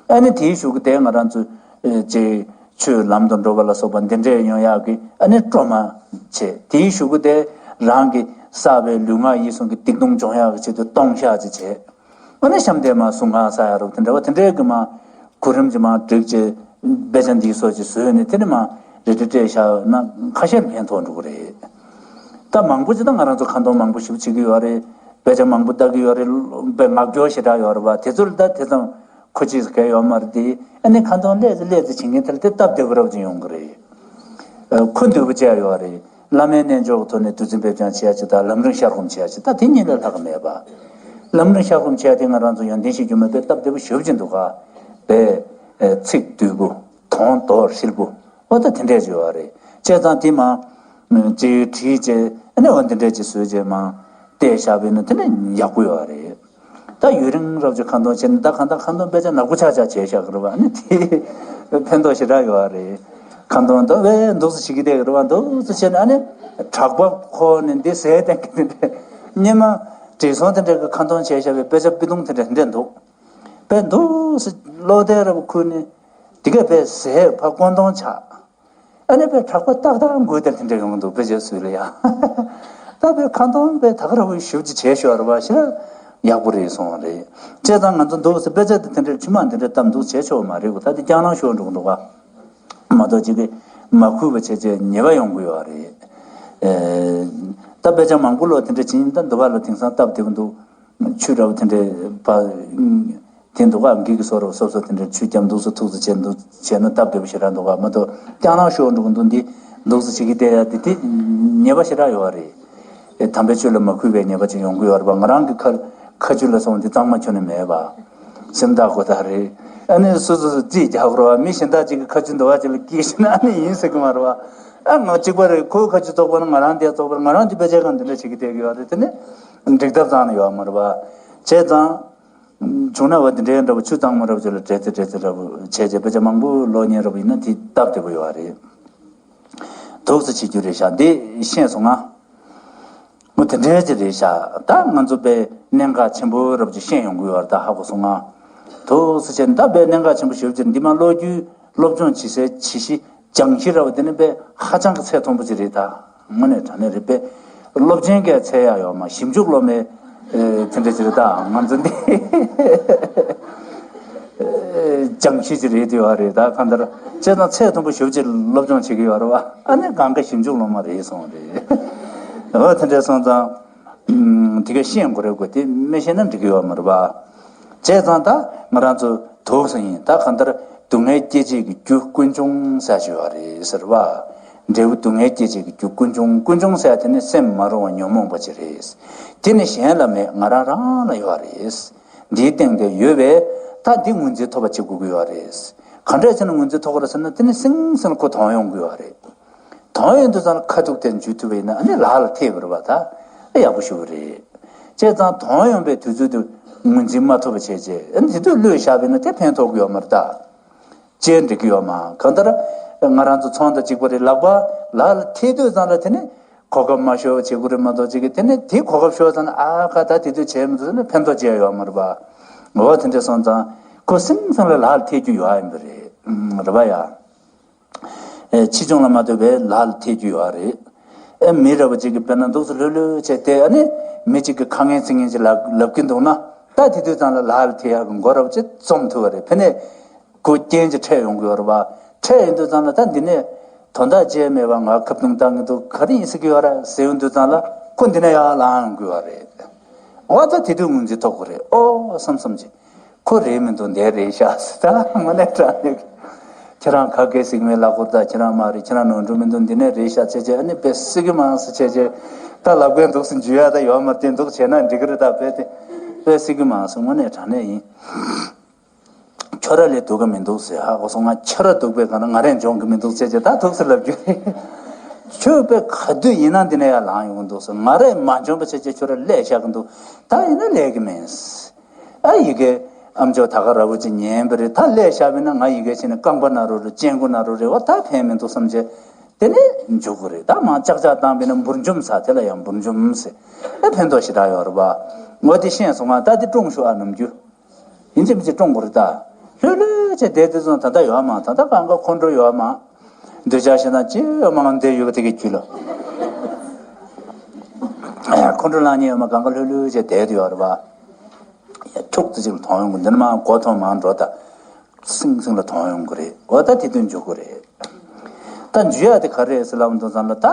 ཨ་ནི་དེའི་གཞུག་གུ་དེ་ང་རང་ཚོ་ཨེ་ཅིག་ཆོས་ལམ་དུ་འགྲོ་བ་ལ་སོགས་པ་འདི་འདྲས་ཡོང་ཡག་གི་ཨ་ནི་སྤྲོ་མ་བྱེད། དེའི་གཞུག་གུ་དེ་རང་གི་བསགས་པའི་ལུས་ངག་ཡིད་གསུམ་གྱི་སྡིག་ལྟུང་སྦྱོང་ཡག་གི་ཆེད་དུ་ལྟུང་བཤགས་ཅིག་བྱེད། ཨ་ནི་བྱམས་བརྩེ་མ་གཟུངས་སྔགས་བསགས་ཡ་རུ་དེ་འདྲ་བ་དེ་འདྲའི་གི་མ་གོ་རིམ་གྱི་མ་བསྒྲིགས་བྱས་དཔེ་ཆ་འདིའི་སོགས་ཀྱི་བཟོས་ནས་དེ་ནི་མ་རེ་ཏྲེ་ཏྲེ་བཞག་ན་ཁ་ཤས་ཕན་ཐོགས་འགྲོ་གི་རེད། ད་མང་པོ་ཅིག་ད་ང་རང་ཚོ་ཁ་འདོན་མང་པོ་ཞིབ་བྱེད་ཀྱི་ཡོད་རེད། དཔེ་ཆ་མང་པོ་ལྟ་གི་ཡོད་རེད། དཔེ་ངག་སྐྱོར་ཞེ་དྲག་ཡོད་རེད་བ། དེ་ཚོ་ལ་ད་དེ་ཙམ་མཁོ་ཆེ་ཟེར་གལ་ཡོད་མ་རེད་དེ། ཨ་ནི་ཁ་འདོན་ལས་ཙི་ལས་ཙི་བྱེད་མཁན་དེ་ལ་དེ་སྟབས་བདེ་པོ་རབ་ཅིག་ཡོང་གི་རེད། ཨ་ཁོ་འདོད་པ་ཅིག་ཡོད་རེད། བླ་མའི་རྣལ་འབྱོར་གྱི་ཐོག་ནས་གདུལ་འཛིན་སྦེ་སྦྱང་བྱེད་ཡ་ཅིག་དང་ལམ་རིམ་ཤར་སྒོམ་བྱེད་ཡ་ཅིག་ད་དེ་གཉིས་ལས་ལྷག་གི་མེད་པ། ལམ་རིམ་ཤར་སྒོམ་བྱེད་ཡ་དེ་ང་རང་ཚོ་ཡོན་ཏན་ཞིག་རྒྱུ་མེད་པའི་སྟབས་བདེ་པོ་ཞེ་པོ་ཅིག་འདུག་ག། དཔེ་ཚིག་བསྡུས་པོ། དོན་རྡོག་ཧྲིལ་པོ། ཨོ་ད་དེ་འདྲས་ཅིག་ཡོད་རེད། བྱས་ཙང་དེ་མ་ཅིག་བྲིས་བྱས་ཨ་ནི་འོ་འདི་འདྲས་ཅིག་བཟོས་བྱས་མ་བལྟས་བཞག་པས་ན་དེ་ནི་ཡག་པོ་ཡོད་རེད། ད་ཡུན་རིང་རབ་ཅིག་ཁ་འདོན་བྱས་ནས། ད་གང་ལྟར་ཁ་འདོན་དཔེ་ཆ་ནག་པོ་ཆག་ཆག་བྱས་བཞག་གི་རེད་བ། ཨ་ནི་དེ་ཕན་ཐོགས་ཞེ་དྲག་ཡོད་རེད། ཁ་འདོན་ད་བས་འདུག་སེ་བྱེད་ཀྱི་བསྡད་ཀྱི་རེད་བ། འདུག་སེ་བྱས་ནས་ཨ་ནི་དྲེག་པ་ཁོ་ནས་འདི་ཟས་བསྟན་གྱི་དེ་འདྲ། སྙེ་མ་བྲེལ་སོང་དེ་འདྲ་གི་ཁ་འདོན་བྱས་བཞག་པའི་དཔེ་ཆ་པི་ཏུང་དེ་འདྲ་འདི་འདུག་དཔེ་འདུག་སེ་བློ་གཏད་རབ་ཁུར་ནས་དེ་གས་དཔེ་ཟས་ཕ་ཀོན་སྟོང་ཆགས། ཨ་ནི་དཔེ་དྲེག་པ་ཏག་ཏག་འགོས་དེ་དེ་འདྲ་ཡོང་འདུག་དཔེ་ཆ་སུས་ལ་ཡ། ད་དཔེ་ཁ་འདོན་དཔེ་ད་ག་ར་བའི་ཞིབ་ཅིག་བྱས་ཤོར་བ་ཞེ་དྲག་ཡག་པོ་རེད་སོང་བ་རེད། བྱས་ཙང་ང་ཚོ་འདུག་སེ་དཔེ་ཆ་དེ་དེ་འདྲ་ཕྱི་མ་འདི་འདྲ་བཏབ་འདུག་བྱས་ཆོག་མ་རེད་གོ། ད་དེ་སྐྱག་ལང་ཤོར་འགྲོ་གི་འདུག་ག་མ་གཏོགས་ཅིག་གིས་མ་ཁུར་བ་བྱས་བྱས་ཉེས་པ་ཡོང་གི་ཡོད་རེད། ཨེ། ད་དཔེ་ཆ་མང་པོ་ལོ་དེ་འདྲ་བྱིན། ད་འདི་བ་ལོ་དེང་སང་སྟབས་བདེ་པོ་འདུག་ཆུ་འདྲ་བོ་དེ་འདྲ་བ་དེ་འདུག་ག་འགི་གི་སོ་རོ་སོབ་སོབ་དེ་འདྲ་ཆུ་རྒྱབ་འདུག་སེ་ཐུག་སེ་བྱས་འདུག་བྱས་ན་སྟབས་བདེ་པོ་ཞེ་དྲག་འདུག་ག་མ་གཏོགས་སྐྱག་ལང་ཤོར་འགྲོ་གི་འདུག་འདི་འདུག་སེ་བྱེད་ཀྱི་བསྡད་ཡ་དེ་དེ་ཉེས་པ་ཞེ་དྲག་ཡོད་རེད། ཨེ། དམ་པའི་ཆོས་ལ་མ་གུས་པའི་ཉེས་པ་ཅིག་ཡོང་གི་ཡོད་རེད་པ། ང་རང་གི་ཁ་ཁ་ཆུ་ལ་སོང་འདི་གཙང་མ་ཁྱོན་ནས་མེད་པ། སེམས་ཐག་གོ་ཐག་རེད། ཨ་ནི་སོ་སོ་སོ་རྩིས་རྒྱག་དགོས་རེད་པ། མི་གཞན་དག་ཅིག་གི་ཁ་ཆུ་འདི་བ་ཅིག་ལ་སྐྱེས་ཤི་ན་ཨ་ནི་ཡིན་ཟེར་གི་མ་རེད་པ། ཨ། ང་གཅིག་པ་རེད། ཁོའི་ཁ་ཆུ་བཙོག་པ་ན་ང་རང་འདི་བཙོག་པ་རེད། ང་རང་འདི་དཔེ་ཆའི་སྒང་འདི་འདྲ་བྱེད་ཀྱི་བསྡད་ཀྱི་ཡོད་རེད། དེ་ནི་འགྲིག་ཐབས་ཙང་ན་ཡོད་མ་རེད་པ། བྱས་ཙང་། བྱུང་ན་བ་འདི་འདྲའི་འདྲ་པོ་ཆུ་གཙང་མ་འདྲ་པོ་ཅིག་ལ་འདྲེས་ཏེ་འདྲེས་ཏེ་འདྲ་པོ་བྱས་བྱས་དཔེ་ཆ་མང་པོ་ཀློག་མཁན་འདྲ་པོ་ཡིན་ན་དེ་སྟབས་བདེ་པོ་ཡོད་རེད། འདུག་སེ་བྱེད་རྒྱུ་རེད་ཤག་འདི་ཤེས་སོང་ང་། འོ་དེ་འདྲའི་ཅིག་རེད་ཤག་ད་ང་ཚོ་དཔེ་གནད་འགག་ཆེན་པོ་འདྲ་པོ་ཅིག་ཤེས་ཡོང་གི་ཡོད་རེད། ད་ཧ་གོ་སོང་ང་། འདུག་སེ་བྱས་ད་དཔེ་གནད་འགག་ཆེན་པོ་ཞེ་པོ་ཅིག་འདི་མ་ཀློག་རྒྱུའི་སློབ་སྦྱོང་བྱེད་སའི་བྱེད་གཞི་སྦྱང་གཞི་འདྲ་པོ་དེ་ནི་དཔེ་ཧ་ཅང་གི་ཚད་མཐོན་པོ་ཅིག་རེད་ད། དངོས་གནས་དྲང་གནས་རེད། དཔེ་སློབ་ཆེན་གྱི་ཚད་ཡག་ཡོད་མ། ཞིབ་འཇུག་སློབ་མའི་ཨེ་དེ་འདྲ་ཅིག་རེད་ད། ང་ཚོ་འདི་སྦྱང་གཞི་ཅིག་རེད་དེ་ཡོད་རེད་ད། གང་ལྟར་བྱས་ཙང་ཚད་མཐོན་པོ་ཞེ་པོ་ཅིག་སློབ་སྦྱོང་བྱེད་ཀྱི་ཡོད་རེད་པ། ཨ་ནི་གང་ག་ཞིབ་འཇུག་སློབ་མ་རེད་སོང་རེད། འོ་དེ་འདྲ་སོང་ཙང་དེ་ག་ཤེས་དགོས་རེད་གོ། དེ་མི་ཤེས་ན་འགྲིག་གི་ཡོད་མ་རེད་པ། བྱས་ཙང་ད་ང་རང་ཚོ་འདུག་སེ་ཡིན། ད་གང་ལྟར་སྡུག་བསྔལ་སྐྱེད་བྱེད་ཀྱི་རྒྱུ་ཀུན་འབྱུང་ཟེར་ཞིག་ཡོད་རེད་ཟེར་བ། འབྲས་བུ་སྡུག་བསྔལ་སྐྱེད་བྱེད་ཀྱི་རྒྱུ་ཀུན་འབྱུང་། ཀུན་འབྱུང་ཟེར་དེ་ནི་སེམས་མ་རུང་བ་ཉོན་མོངས་པ་ཅིག་རེད། དེ་ནི་གཞན་ལ་མེད། ང་རང་རང་ལ་ཡོད་རེད། འདིའི་སྟེང་དེ་ཡོད་པས་ད་འདི་ངོས་འཛིན་ཐོབ་པ་བྱེད་དགོས་ཀྱི་ཡོད་རེད། ག་འདྲས་བྱས་ན་ངོས་འཛིན་ཐོབ་ཀྱི་རེད་ཟེར་ན། དེ་ནི་སིང་སིང་ལ་ཁོ་དོན་ཡོང་གི་ཡོད་རེད། དོན་ཡོང་དུས་ཙང་ལ་ཁ་ཐུག་དེར་འཇུ་ཐུབ་པ་ཡིན་ན་ཨ་ནི་ལག་ལ་ཐེབས་པ་རེད་པ། ད་ཡག་པོ་ཞུ་བ་རེད། བྱས་ཙང་དོན་ཡོང་པའི་དུས་ཚོད་དུ་ངོས་འཛིན་མ་ཐུབ་པ་བྱས་རྗེས་ཨ་ནི་དེ་དུས་བློས་བཞག་པ་ཡིན་ན་དེ་ཕན་ཐོགས་ཀྱི་ཡོད་མ་རེད་ད། ཅེས་འགྲིག་གི་ཡོད་མ། གང་ལྟར་ང་རང་ཚོ་ཚོང་དང་གཅིག་པ་རེད། ལག་པ་ལག་ལ་ཐེབས་དུས་ཙང་ལ་དེ་ནི་གོ་སྐབས་མ་ཤོར་བ་བྱེད་དགོས་རེད་མ་གཏོགས། གཅིག་གིས་དེ་ནི་དེ་གོ་སྐབས་ཤོར་ཙང་ན་ཨ་ཁ་ད་དེ་དུས་བྱས་མི་འདུག་ཟེར་ནས་ཕན་ཐོགས་ཅི་ཡང་ཡོད་མ་རེད་པ། འོ་དེ་འདྲ་སོང་ཙང་ཁོ་སིང་སིང་ལ་ལག་ལ་ཐེབས་རྒྱུ་ཡོད་ཡིན་པ་རེད། ཨུམ། རེད་པ་ཡ། ཨེ། ཕྱིས་འབྱུང་ལ་མ་ལྟོས་པའི་ལག་ལ་ཐེབས་རྒྱུ་ཡོད་རེད། ཨེ། མི་རབས་པ་གཅིག་གིས་དཔེར་ན་འདུག་སེ་ལྷོད་ལྷོད་བྱས་ཏེ་ཨ་ནི་མི་གཅིག་གིས་ཁ་ངན་ཚིག་ངན་ཅིག་ལབ་ལབ་ཀྱིན་འདུག་ན། ད་དེ་དུས་ཙང་ལ་ལག་ལ་ཐེབས་ཡག་གི་མགོ་རབ་ཅིག་རྩོམ་ཐུབ་པ་རེད། ཕ་ནས་ཁོ་རྐྱེན་ཅིག་འཕྲད་ཡོང་གི་ཡོད་རེད་པ། འཕྲད་ཡོང་དུས་ཙང་ལ་ད་འདི་ནས་དོན་དག་ཅི་ཡང་མེད་པ། ང་ཁ་བརྡུང་བཏང་གི་འདུག་ག་རེ་ཡིན་ཟེར་གི་ཡོད་རེད་ཟེར་ཡོང་དུས་ཙང་ལ་ཁོ་འདི་ནས་ཡར་ལངས་ཡོང་གི་ཡོད་རེད། འོ་ད་དེ་དུས་ངོས་འཛིན་ཐོབ་དགོས་རེད། ཨོ་བསམ་བསམ་ཅིག་ཁོ་རེད་མི་འདུག་འདི་རེད་ཤག་ཟེར། ད་དངོས་གནས་དྲང་གནས། ཁྱེད་རང་ག་གེ་ཟིག་མེད་ལབ་དགོས་རེད། ད་ཁྱེད་རང་མ་རེད། ཁྱེད་རང་ནོར་འགྲོ་མི་འདུག་འདི་ནས་རེད་ཤག་བྱས་བྱས་ཨ་ནི་དཔེ་སྲིད་གི་མང་ཟེར་བྱས་བྱས། ད་ལབ་མཁན་འདུག་སེ་འཇུ་ཡ་ད་ཡོད་མ་རེད། དེ་འདུག་བྱས་ན་འགྲིག་གི་རེད། ད་དཔེ་དེ་དཔེ་སྲིད་གི་མང་ཟེར། དངོས་གནས་དྲང་གནས་ཡིན། ཁྱོད་ར་ལས་སྡུག་གི་མི་འདུག་ཟེར། ཧ་གོ་སོང་ང་། ཁྱོད་ར་སྡུག་པའི་སྒང་ལ་ང་རས་འཇོན་གི་མི་འདུག་བྱས་བྱས་ད་འདུག་སེ་ལབ་རྒྱུ་རེད། ཁྱོད་དཔེ་ག་དུས་ཡིན་ན་འདི་ནས་ཡར་ལངས་ཡོང་གི་འདུག་ཟེར། ང་རས་མ་འཇོན་པ་བྱས་བྱས་ཁྱོད་ར་སླེབས་བཞག་གི་འདུག་ད་ཡིན་ན་ལས་གི་མེད། ཨ། ཡི་གེ་ཨམ་ཅོག་ད་ག་ར་བོ་ཅིག་ཉན་པ་རེད། ད་སླེབས་བཞག་པ་ཡིན་ན་ང་ཡི་གེ་ཕྱིན་ནས་རྐང་པ་ན་རུ་རེད། སྤྱན་སྒོ་ན་རུ་རེད་པ། ད་ཕན་མི་འདུག་བསམ་བྱས་དེ་ནས་འཇུག་གི་རེད། ད་མར་ཅག་ཅག་བཏང་པ་ཡིན་ན་འབུར་འཇོམས་ཟེར། དེ་ལ་ཡང་འབུར་འཇོམས་ཟེར། ཨེ། ཕན་ཐོགས་ཞེ་དྲག་ཡོད་རེད་པ། འོ་དེ་ཤེས་སོང་ང་། ད་དེ་བཀྲོངས་ཤོག་ཨ། ནམ་རྒྱུན་ཡིན་གཅིག་མིན་གཅིག་བཀྲོངས་དགོས་རེད་ད། ལྷོད་ལྷོད་བྱས་བསྡད་དུས་ཙང་ད་ལྟ་ཡོད་མ། ད་ལྟ་གང་ག་ཁོང་ཁྲོ་ཡོད་མ། འདོད་ཆགས་ཞེ་སྡང་ཅི་ཡོད་མ་འདི་ཡོད་པ་དེ་གའི་རྒྱུད་ལ། ཁོང་ཁྲོ་ལངས་མཁན་ཡོད་མ། གང་ག་ལྷོད་ལྷོད་བྱས་བསྡད་དུ་ཡོད་རེད་པ། ཁྱུག་ཙམ་ཅིག་ལ་དོན་ཡོང་གི། འདི་ནས་མར་མགོ་ཐོན་མར་འགྲོ་ད། སིང་སིང་ལ་དོན་ཡོང་གི་རེད། འོ་ད་དེ་དོན་འཇུག་གི་རེད། ད་འཇུ་ཡ་དེ་ག་རེ་རེད་ཟེར་ལབ་དུས་ཙང་ལ། ད་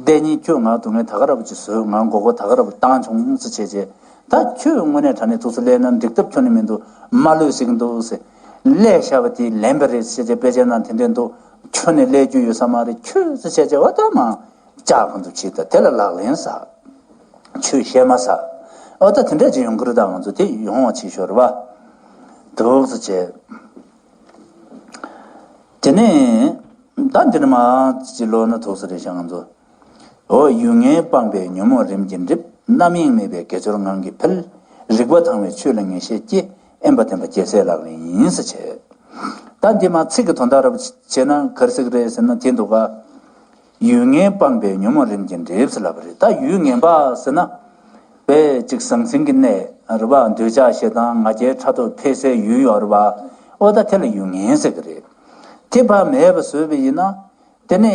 བསྡད་ཉིན་ཁྱོད་ང་སྡུག་བསྔལ་ད་ག་ར་བ་ཅིག་བཟོས། ང་མགོ་སྐོར་ད་ག་ར་བ་བཏང་བྱུང་ཟེར་བྱས་བྱས། ད་ཁྱོད་དངོས་གནས་དྲང་གནས་འདུག་སེ་སླེབས་ན་འགྲིག་ཐབས་ཁྱོན་ནས་མི་འདུག་མ་ལྷོད་ཟེར་གི་འདུག་ཟེར། སླེབས་བཞག་པ་དེ་ལན་པ་རེད་ཟེར་བྱས་བྱས། དཔེ་ཆའི་ནང་དེ་འདྲས་འདུག་ཁྱོན་ནས་སླེབས་རྒྱུ་ཡོད་ས་མ་རེད་ཁྱོད་ཟེར་བྱས་བྱས། འོ་ད་མར་ལྕགས་གང་ཐུབ་བྱེད། ད་དེ་ལ་ལག་ལེན་ཟ། ཆོས་བཤད་མ་ཟ། འོ་ད་དེ་འདྲ་ཅིག་ཡོང་གི་རེད། ད་ང་ཚོ་དེ་ཡོང་བ་བྱེད་ཤོར་བ་འདུག་ཟེར་བྱས། དེ་ནས་ད་འདི་ནས་མར་ཅིག་ཀློག་ན་ཐུགས་སུ་རེ་ཤག་ང་ཚོ། འོ། ཡུལ་ངན་སྤངས་པས་ཉོན་མོངས་རིམ་གྱིས་འགྲིབ། རྣམ་གཡེང་མེད་པས་དགེ་སྦྱོར་ངང་གིས་འཕེལ། རིག་པ་དྭངས་པའི་ཆོས་ལ་ངེས་ཤེས་སྐྱེ། དབེན་པ་བསྟེན་པ་རྒྱལ་སྲས་ལག་ལེན་ཡིན་ཟེར་བྱས། ད་འདི་མ་ཚིག་གི་དོན་དག་རབ་བྱས་ན་ག་རེ་ཟེར་གི་རེད་ཟེར་ན་དེ་འདུག་ག་ཡུལ་ངན་སྤངས་པས་ཉོན་མོངས་རིམ་གྱིས་འགྲིབ་ཟེར་ལབ་པ་རེད། ད་ཡུལ་ངན་པ་ཟེར་ན། དཔེ་གཅིག་ཟང་ཟིང་གི་གནས་རེད་པ། འདོད་ཆགས་ཞེ་སྡང་ང་རྒྱལ་ཕྲག་དོག་འཕེལ་སའི་ཡུལ་ཡོད་རེད་པ། ཨོ་ད་དེ་ལ་ཡུལ་ངན་ཟེར་གི་རེད། དེ་ཕར་མེད་པ་བཟོས་པ་ཡིན་ན། དེ་ནས་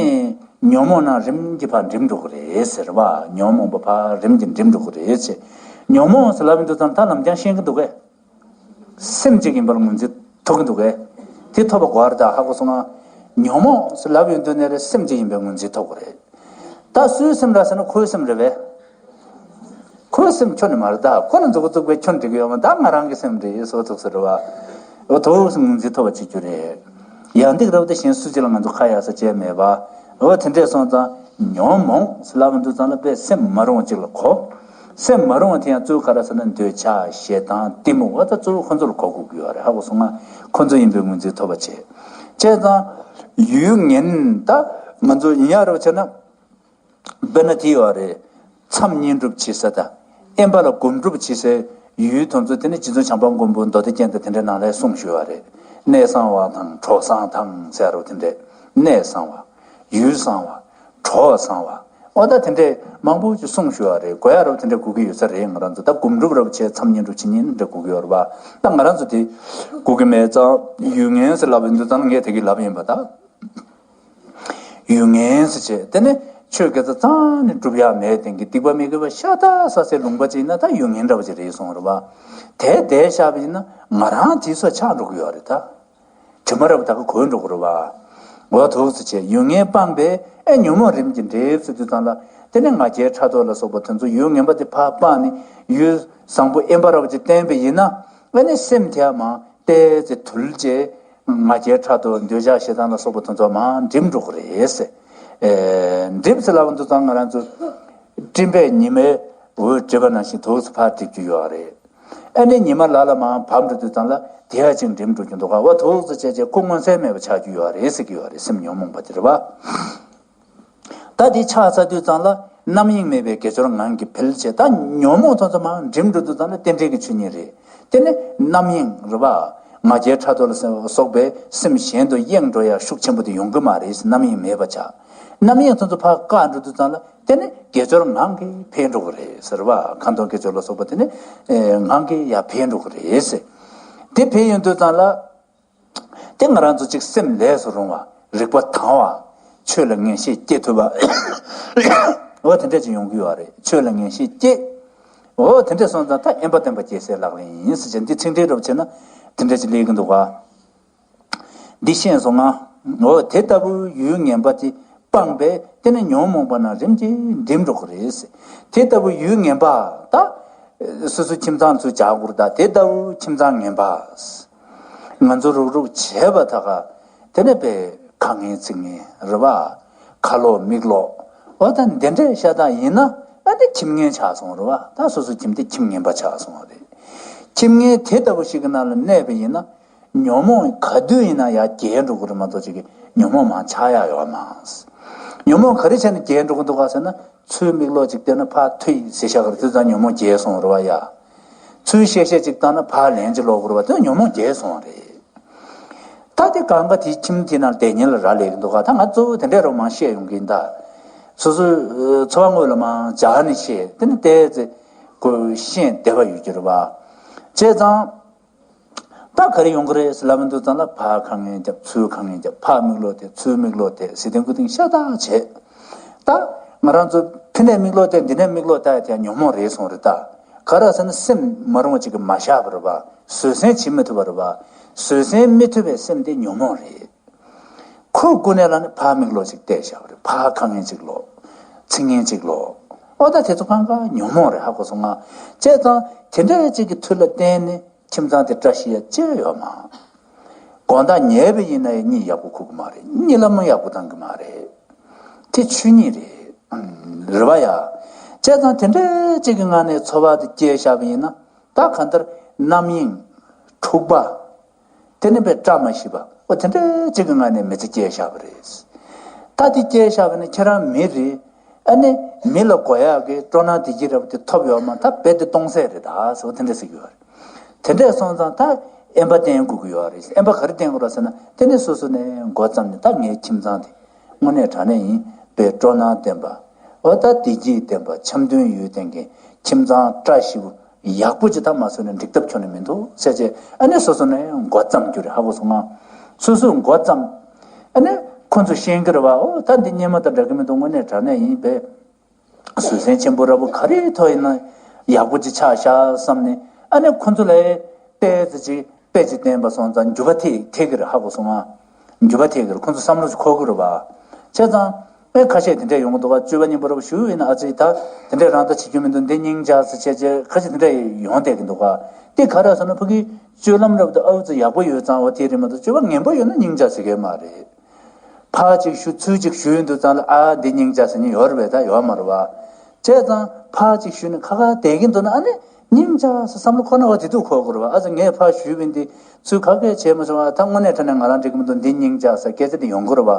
ཉོན་མོངས་རྣམས་རིམ་གྱིས་ཕར་འགྲིབ་འགྲོ་གི་རེད་ཟེར་བ། ཉོན་མོངས་པ་ཕར་རིམ་གྱིས་འགྲིབ་འགྲོ་གི་རེད་ཟེར། ཉོན་མོངས་ཟེར་ལབ་ཡོང་དུས་ཙམ་ད་ནམ་རྒྱང་ཤེས་ཀྱི་འདུག་གས། སེམས་གཅིག་ཡིན་པར་ངོས་འཛིན་ཐུབ་ཀྱི་འདུག་གས། དེ་ཐུབ་པ་དགོས་རེད། ད་ཧ་གོ་སོང་ང་། ཉོན་མོངས་ཟེར་ལབ་ཡོང་དུས་ནས་རེད་སེམས་གཅིག་ཡིན་པའི་ངོས་འཛིན་ཐུབ་ཀྱི་རེད། ད་སུའི་སེམས་རེད་ཟེར་ན་ཁོའི་སེམས་རེད་པས། ཁོའི་སེམས་ཁྱོན་ནས་མ་རེད། ད་ཁོ་ལ་མཛུབ་གུ་བཙུགས་པས་ཁྱོན་འགྲིག་གི་ཡོད་མ། ད་ང་རང་གི་སེམས་རེད་ཟེར་ཐུབ་ས་རེད་པ། འོ་ཐུགས་སུ་ངོས་འཛིན་ཐུབ་པ་བྱེད་རྒྱུ་རེད། ཡང་འདི་རབ་ཏུ་གཞན་སུ་གཅིག་ལ་ང་ཚོ་ཁ་ཡ་ས་བྱས་མེད་པ། འོ་དེ་འདྲས་སོང་ཙང་ཉོན་མོངས་ལབ་འདུག་ཙང་ལ་དཔེ་སེམས་མ་རུང་བ་གཅིག་ལ་གོ། སེམས་མ་རུང་བ་དེ་ཡང་གཙོ་བོ་ག་རེ་ཟེར་ན་འདོད་ཆགས་ཞེ་སྡང་གཏི་མུག་འོ་ད་གཙོ་བོ་ཁོ་ཚོ་ལ་གོ་དགོས་ཀྱི་ཡོད་རེད། ཧ་གོ་སོང་ང་། ཁོ་ཚོ་ཡིན་པའི་ངོས་འཛིན་ཐུབ་པ་བྱེད། བྱས་ཙང་ཡུལ་ངན་ད་ང་ཚོ་ཡིན་ཡག་རེད་བྱས་ན། དཔེར་ན་དེ་ཡོད་རེད། མཚམས་བསྙེན་སྒྲུབ་བྱེད་ས་དང་། དབེན་པ་ལ་སྒོམ་སྒྲུབ་བྱེད་སའི་ཡུལ་དེ་ཚོ་དེ་ནི་རྗེ་བཙུན་བྱམས་པ་མགོན་པོ་མདོ་སྡེ་རྒྱན་དང་དེ་འདྲའི་ནང་ལ་གསུངས་ཞུས་པ་རེད། གནས་གསང་བ་དང་གྲོགས་གསང་དང་ཟེར་རོ་དེ་འདྲས། གནས་གསང་བ། ཡུལ་གསང་བ། གྲོགས་གསང་བ། འོ་ད་དེ་འདྲས་མང་པོ་ཅིག་གསུངས་ཞུས་པ་རེད། དགོས་ཡག་རབ་དེ་འདྲས་དགོས་ཀྱི་ཡོད་ས་རེད། ང་རང་ཚོ་ད་སྒོམ་སྒྲུབ་རབ་བྱས་མཚམས་བསྙེན་སྒྲུབ་བྱེད་མཁན་འདྲ་དགོས་ཀྱི་ཡོད་རེད་པ། ད་ང་རང་ཚོ་དེ་དགོས་ཀྱི་མེད་ཙང་ཡུལ་ངན་ཟེར་ལབ་ཡོང་དུས་ཙང་ངས་དེ་གི་ལབ་ཡིན་པ་ད། ཡུལ་ངན་ཟེར་བྱས་དེ་ནི་ཆོས་དགེ་རྩ་རྩ་ནས་སྒྲུབ་ཡག་མེད་དེང་གི་སྡིག་པ་མི་དགེ་བ་ཤ་སྟག་བསགས་སའི་ལུང་པ་ཅིག་ཡིན་ན་ད་ཡུལ་ངན་འདྲ་བ་ཅིག་རེད་གསུངས་རེད་པ། དེ་བསྡད་བཞག་པ་ཡིན་ན་ང་རང་དེ་ཚོ་ཆགས་འགྲོ་གི་ཡོད་རེད་ད། དྲི་མ་རབ་ད་ག་གོལ་འགྲོ་གི་རེད་པ། འོ་ཐུགས་སུ་ཆེ་ཡུལ་ངན་སྤངས་པས་ཨེ་ཉོན་མོངས་རིམ་གྱིས་འགྲིབ་ཟེར་དུས་ཙང་ལ་དེ་ནི་ང་རྒྱལ་ཕྲག་དོག་ལ་སོགས་པ་དེ་ཚོ་ཡུལ་ངན་པ་དེ་ཕར་སྤངས་ནས་ཡུལ་བཟང་པོ་དབེན་པ་འདྲ་བ་ཅིག་བསྟེན་པ་ཡིན་ན་ཨ་ནི་སེམས་དེ་མར་ཏོག་ཙམ་དུལ་བྱས། ང་རྒྱལ་ཕྲག་དོག་འདོད་ཆགས་ཞེ་སྡང་ལ་སོགས་པ་དེ་ཚོ་མར་འགྲིབ་འགྲོ་གི་རེད་ཟེར། ཨེ། འགྲིབ་ཟེར་ལབ་པ་འདུག་ཙང་ང་རང་ཚོ་སྤྲིན་པས་ཉི་མའི་འོད་བསྒྲིབས་པ་ནང་བཞིན་ཐུགས་སུ་ཕར་འགྲིབ་རྒྱུ་ཡོད་རེད། ཨ་ནི་ཉི་མ་ལ་ལ་མར་བབས་འགྲོ་དུས་ཙང་ལ་དེ་ཡང་ཅིག་འགྲིབ་འགྲོ་རྒྱུ་འདུག་ག་འོ་ཐུགས་སུ་ཆེ་ཆེ་ཁོ་མངོན་གསལ་མེད་པ་ཆགས་རྒྱུ་ཡོད་རེད་ཟེར་གྱི་ཡོད་རེད། སེམས་ཉོན་མོངས་པ་དེ་རེད་པ། ད་དེ་ཆགས་ཚར་དུས་ཙང་ལ་རྣམ་གཡེང་མེད་པའི་དགེ་སྦྱོར་ངང་གིས་འཕེལ་བྱས། ད་ཉོན་མོངས་དེ་ཚོ་མར་འགྲིབ་འགྲོ་དུས་ཙང་ལ་རྟེན་འབྲེལ་གྱི་ཆོས་ཉིད་རེད། དེ་ནི་རྣམ་གཡེང་རེད་པ། ང་རྒྱལ་ཕྲག་དོག་ལ་སོགས་པའི་སེམས་གཞན་དུ་གཡེང་འགྲོ་ཡ་ཤུགས་ཆེན་པོ་དེ་ཡོང་གི་མ་རེད། རྣམ་གཡེང་མེད་པ་ཆགས། རྣམ་གཡེང་དེ་ཚོ་ཕར་བཀག་འགྲོ་དུས་ཙང་ལ་དེ་ནི་དགེ་སྦྱོར་ངང་གིས་འཕེལ་འགྲོ་གི་རེད་ཟེར་བ། ཁ་འདོན་དགེ་སྦྱོར་ལ་སོགས་པ་དེ་ནི་ངང་གིས་ཡར་འཕེལ་འགྲོ་གི་རེད་ཟེར། དེ་འཕེལ་ཡོང་དུས་ཙང་ལ། དེ་ང་རང་ཚོ་གཅིག་སེམས་ལས་སུ་རུང་བ། རིག་པ་དྭངས་པ། ཆོས་ལ་ངེས་ཤེས་སྐྱེ་ཐུབ་པ། འོ་དེ་འདྲ་ཅིག་ཡོང་གི་ཡོད་རེད། ཆོས་ལ་ངེས་ཤེས་སྐྱེ། འོ་དེ་འདྲ་སོང་ཙང་ད་དབེན་པ་བསྟེན་པ་རྒྱལ་སྲས་ལག་ལེན་ཡིན་ཟེར་བྱས་འདི་ཚིག་འགྲེལ་རབ་བྱས་ན་དེ་འདྲ་ཅིག་སླེབས་ཀྱི་འདུག་ག་འདི་ཤེས་སོང་ང་། འོ་དེ་ལྟ་བུའི་ཡུལ་ངན་པ་དེ་སྤངས་པས་དེ་ནི་ཉོན་མོངས་པ་རྣམས་རིམ་གྱིས་འགྲིབ་འགྲོ་གི་རེད། དེ་ལྟ་བུའི་ཡུལ་ངན་པ་ད། སོ་སོའི་ཁྱིམ་ཚང་ཚུར་བྱ་དགོས་རེད་ད། དེ་ལྟ་བུའི་ཁྱིམ་ཚང་ངན་པ། ང་ཚོ་རུག་རུག་བྱས་པ་ད་ག་དེ་ནས་པའི་ཁ་ངན་ཚིག་ངན་རེད་པ། ཁ་ལོག་མིག་ལོག་འོ་ད་འདི་འདྲས་ཤ་སྟག་ཡིན་ན་ཨ་ནི་ཁྱིམ་ངན་ཆགས་སོང་རེད་པ། ད་སོ་སོའི་ཁྱིམ་དེ་ཁྱིམ་ངན་པ་ཆགས་སོང་བ་རེད། ཁྱིམ་ངན་དེ་ལྟ་བུ་ཞིག་གི་ནང་ལ་གནས་པ་ཡིན་ན་ཉོན་མོངས་ག་དུས་ཡིན་ན་ཡར་རྒྱས་འགྲོ་གི་རེད་མ་གཏོགས་ཅིག་གི་ཉོན་མོངས་མར་ཆག་ཡག་ཡོད་མ་རེད། ཉོན་མོངས་ག་རེ་བྱས་ནས་རྒྱས་འགྲོ་གི་འདུག་ག་ཟེར་ན། ཚུར་མིག་ལོག་ཅིག་བལྟས་ན་ཕར་ཐུག་ཡིན་ཟེར་བཞག་གི་རེད། དེ་ཙང་ཉོན་མོངས་རྒྱས་སོང་རེད་པ་ཡ། ཚུར་གཤེ་གཤེ་ཅིག་བཏང་ན་ཕར་ལན་ཅིག་ལོག་གི་རེད་པ། དེ་ཉོན་མོངས་རྒྱས་སོང་བ་རེད། ད་དེ་གང་ག་དེ་ཁྱིམ་དེ་ནང་བསྡད་མཁན་ལ་རག་ལས་ཀྱི་འདུག་ག་ད་ང་གཙོ་བོ་དེ་འདྲས་རོ་མང་བཤད་ཡོང་གི་ཡིན་ད། སོ་སོའི་འཚོ་བ་དངོས་ལ་མང་སྦྱར་ནས་བཤད་དེ་ནི་བལྟས་ཚེ་ཁོ་ཤེས་བདེ་བ་ཡོད་ཀྱི་རེད་པ། བྱས་ཙང་། ད་ག་རེ་ཡོང་གི་རེད་ཟེར་ལབ་མི་འདུག་ཙང་ལ་ཕར་ཁ་ངན་རྒྱབ། ཚུར་ཁ་ངན་རྒྱབ། ཕར་མིག་ལོག་དེ་ཚུར་མིག་ལོག་དེ་ཟེར་དེ་འགོ་དེང་ཤ་སྟག་བྱས། ད་ང་རང་ཚོ་ཕི་ནས་མིག་ལོག་དེ་འདི་ནས་མིག་ལོག་ལྟ་ཡ་དེ་ཉོན་མོངས་རེད་སོང་རེད་ད། ག་རེ་ཟེར་ན་སེམས་མ་རུང་བ་ཅིག་གིས་མ་བཞག་པ་རེད་པ། བཟོད་བསྲན་བྱེད་མི་ཐུབ་པ་རེད་པ། བཟོད་བསྲན་མི་ཐུབ་པའི་སེམས་དེ་ཉོན་མོངས་རེད། ཁོ་ཀུན་ནས་ལ་ནི་ཕར་མིག་ལོག་ཅིག་བལྟས་བཞག་པ་རེད། ཕར་ཁ་ངན་ཅིག་ལོག་ཚིག་ངན་ཅིག་ལོག་འོ་ད་དེ་ཚོ་གང་ག་ཉོན་མོངས་རེད། ཧ་གོ་སོང་ང་། བྱས་ཙང་དེ་འདྲ་ཅིག་གི་མཐུ་ལ་བརྟེན་ནས། ཁྱིམ་ཚང་དེ་བཀྲ་ཤིས་ཡ་ཅི་ཡོད་མ། དགོང་དག་ཉལ་བ་ཡིན་ན་ཡང་གཉིད་ཡག་པོ་ཁུག་གི་མ་རེད། གཉིད་ལམ་ཡག་པོ་བཏང་གི་མ་རེད། དེ་ཆོས་ཉིད་རེད། རེད་པ་ཡ། བྱས་ཙང་དེ་འདྲ་ཅིག་གི་ངང་ནས་འཚོ་བ་དེ་སྐྱེལ་བཞག་པ་ཡིན་ན། ད་གང་ལྟར་རྣམ་གཡེང་། འཁྲུག་པ། དེ་ནི་པའི་བཀྲ་མ་ཤིས་པ། འོ་དེ་འདྲ་ཅིག་གི་ངང་ནས་མི་ཚེ་སྐྱེལ་བཞག་པ་རེད། ད་དེ་སྐྱེལ་བཞག་པ་ནི་ཁྱེད་རང་མི་རེད། ཨ་ནི་མི་ལ་དགོས་ཡག་གི་སྤྲོ་སྣང་བདེ་སྐྱིད་རབ་དེ་ཐོབ་ཡོད་མ་ཐག་རྦད་དེ་སྟོང་ཟད་རེད་ད་ཟེར་བ་དེ་འདྲ་ཟེར་གྱི་ཡོད་རེད། དེ་འདྲས་སོང་ཙང་ད་དབེན་པ་བསྟེན་དགོས་ཀྱི་ཡོད་རེད། དབེན་པ་ག་རེ་བསྟེན་དགོས་རེད་ཟེར་ན། དེ་ནི་སོ་སོ་ནས་འགོ་བརྩམས་ནས། ད་ངའི་ཁྱིམ་ཚང་དེ་དངོས་གནས་དྲང་གནས་ཡིན་པའི་སྤྲོ་སྣང་ལྡན་པ། འོ་ད་བདེ་སྐྱིད་ལྡན་པ། འཆམ་མཐུན་ཡུལ་ལྡན་གྱི་ཁྱིམ་ཚང་བཀྲ་ཤིས་པོ་ཡག་པོ་ཅིག་ད་མ་བཟོས་ན་འགྲིག་ཐབས་ཁྱོན་ནས་མི་འདུག་ཟེར་བྱས། ཨ་ནི་སོ་སོ་ནས་འགོ་བརྩམས་རྒྱུ་རེད། ཧ་གོ་སོང་ང་། སོ་སོས་འགོ་བརྩམས། ཨ་ནི་ཁོ་ཚོ་ཤེས་ཀྱི་རེད་བ། འོ་ད་འདི་སྔོན་མ་དང་འདྲ་གི་མི་འདུག་དངོས་གནས་དྲང་གནས་ཡིན་པའི་བཟོད་བསྲན་ཆེན་པོ་རབ་པོ་ག་རེའི་ཐོག་ཡིན་ན་ཡག་པོ་ཅིག་ཆགས་ཤག་བསམ་ནས། ཨ་ནི་ཁོ་ཚོ་ལ་ཏོག་ཙམ་ཅིག་དཔེ་ཅིག་བསྟན་པ་སོང་ཙང་འགྱུར་བ་ཐེབས་ཐེབས་ཀྱི་རེད། ཧ་གོ་སོང་ང་། འགྱུར་བ་ཐེབས་ཀྱི་རེད། ཁོ་ཚོ་བསམ་བློ་ཅིག་འཁོར་གྱི་རེད་བ། བྱས་ཙང་ཨེ་ཁ་ཤས་དེ་འདྲས་ཡོང་གི་འདུག་ག་སྤྱོད་པ་སྙིང་པོ་རབ་ཞུ་ཡིན་ན། ཨ་ཙི་ད་དེ་འདྲས་རང་ལྟ་བྱེད་རྒྱུ་མི་འདུག་འདི་སྙིང་རྗེ་ཟེར་བྱས་བྱས་ཁ་ཤས་དེ་འདྲས་ཡོང་བསྡད་ཀྱི་འདུག་ག་དེ་ག་རེ་ཟེར་ན། ཕ་གིའི་སྤྱོད་ལམ་རབ་ཏུ་ཨ་ཙི་ཡག་པོ་ཡོད་ཙང་བ་དེ་རེད་མ་གཏོགས། སྤྱོད་པ་ངན་པ་ཡོད་ན་སྙིང་རྗེ་ཟེར་མཁན་མ་རེད། ཕར་གཅིག་ཞུ་ཚུར་གཅིག་ཞུ་ཡོང་དུས་ཙང་ལ། ཨ་འདི་སྙིང་རྗེ་ཟེར་མཁན་ཡོད་རེད་པས། ད་ཡོད་མ་རེད་བ། བྱས་ཙང་ཕར་གཅིག་ཞུས་ནས་ཁ་ཁ་བསྡད་ཀྱིན་འདུག་ན། ཨ་ནི་སྙིང་རྗེ་ཟེར་བསམ་བློ་འཁོར་ན་བ་དེ་དུས་འཁོར་དགོས་རེད་བ། ཨ་ཙི་ངས་ཕར་ཞུས་པ་འདི་ཚུར་ག་གས་བྱས་མ་སོང་བ། ད་དངོས་གནས་དྲང་གནས་ང་རང་འགྲིག་གི་མི་འདུག་འདི་སྙིང་རྗེ་ཟེར་སྐད་ཆ་དེ་ཡོང་གི་རེད་བ།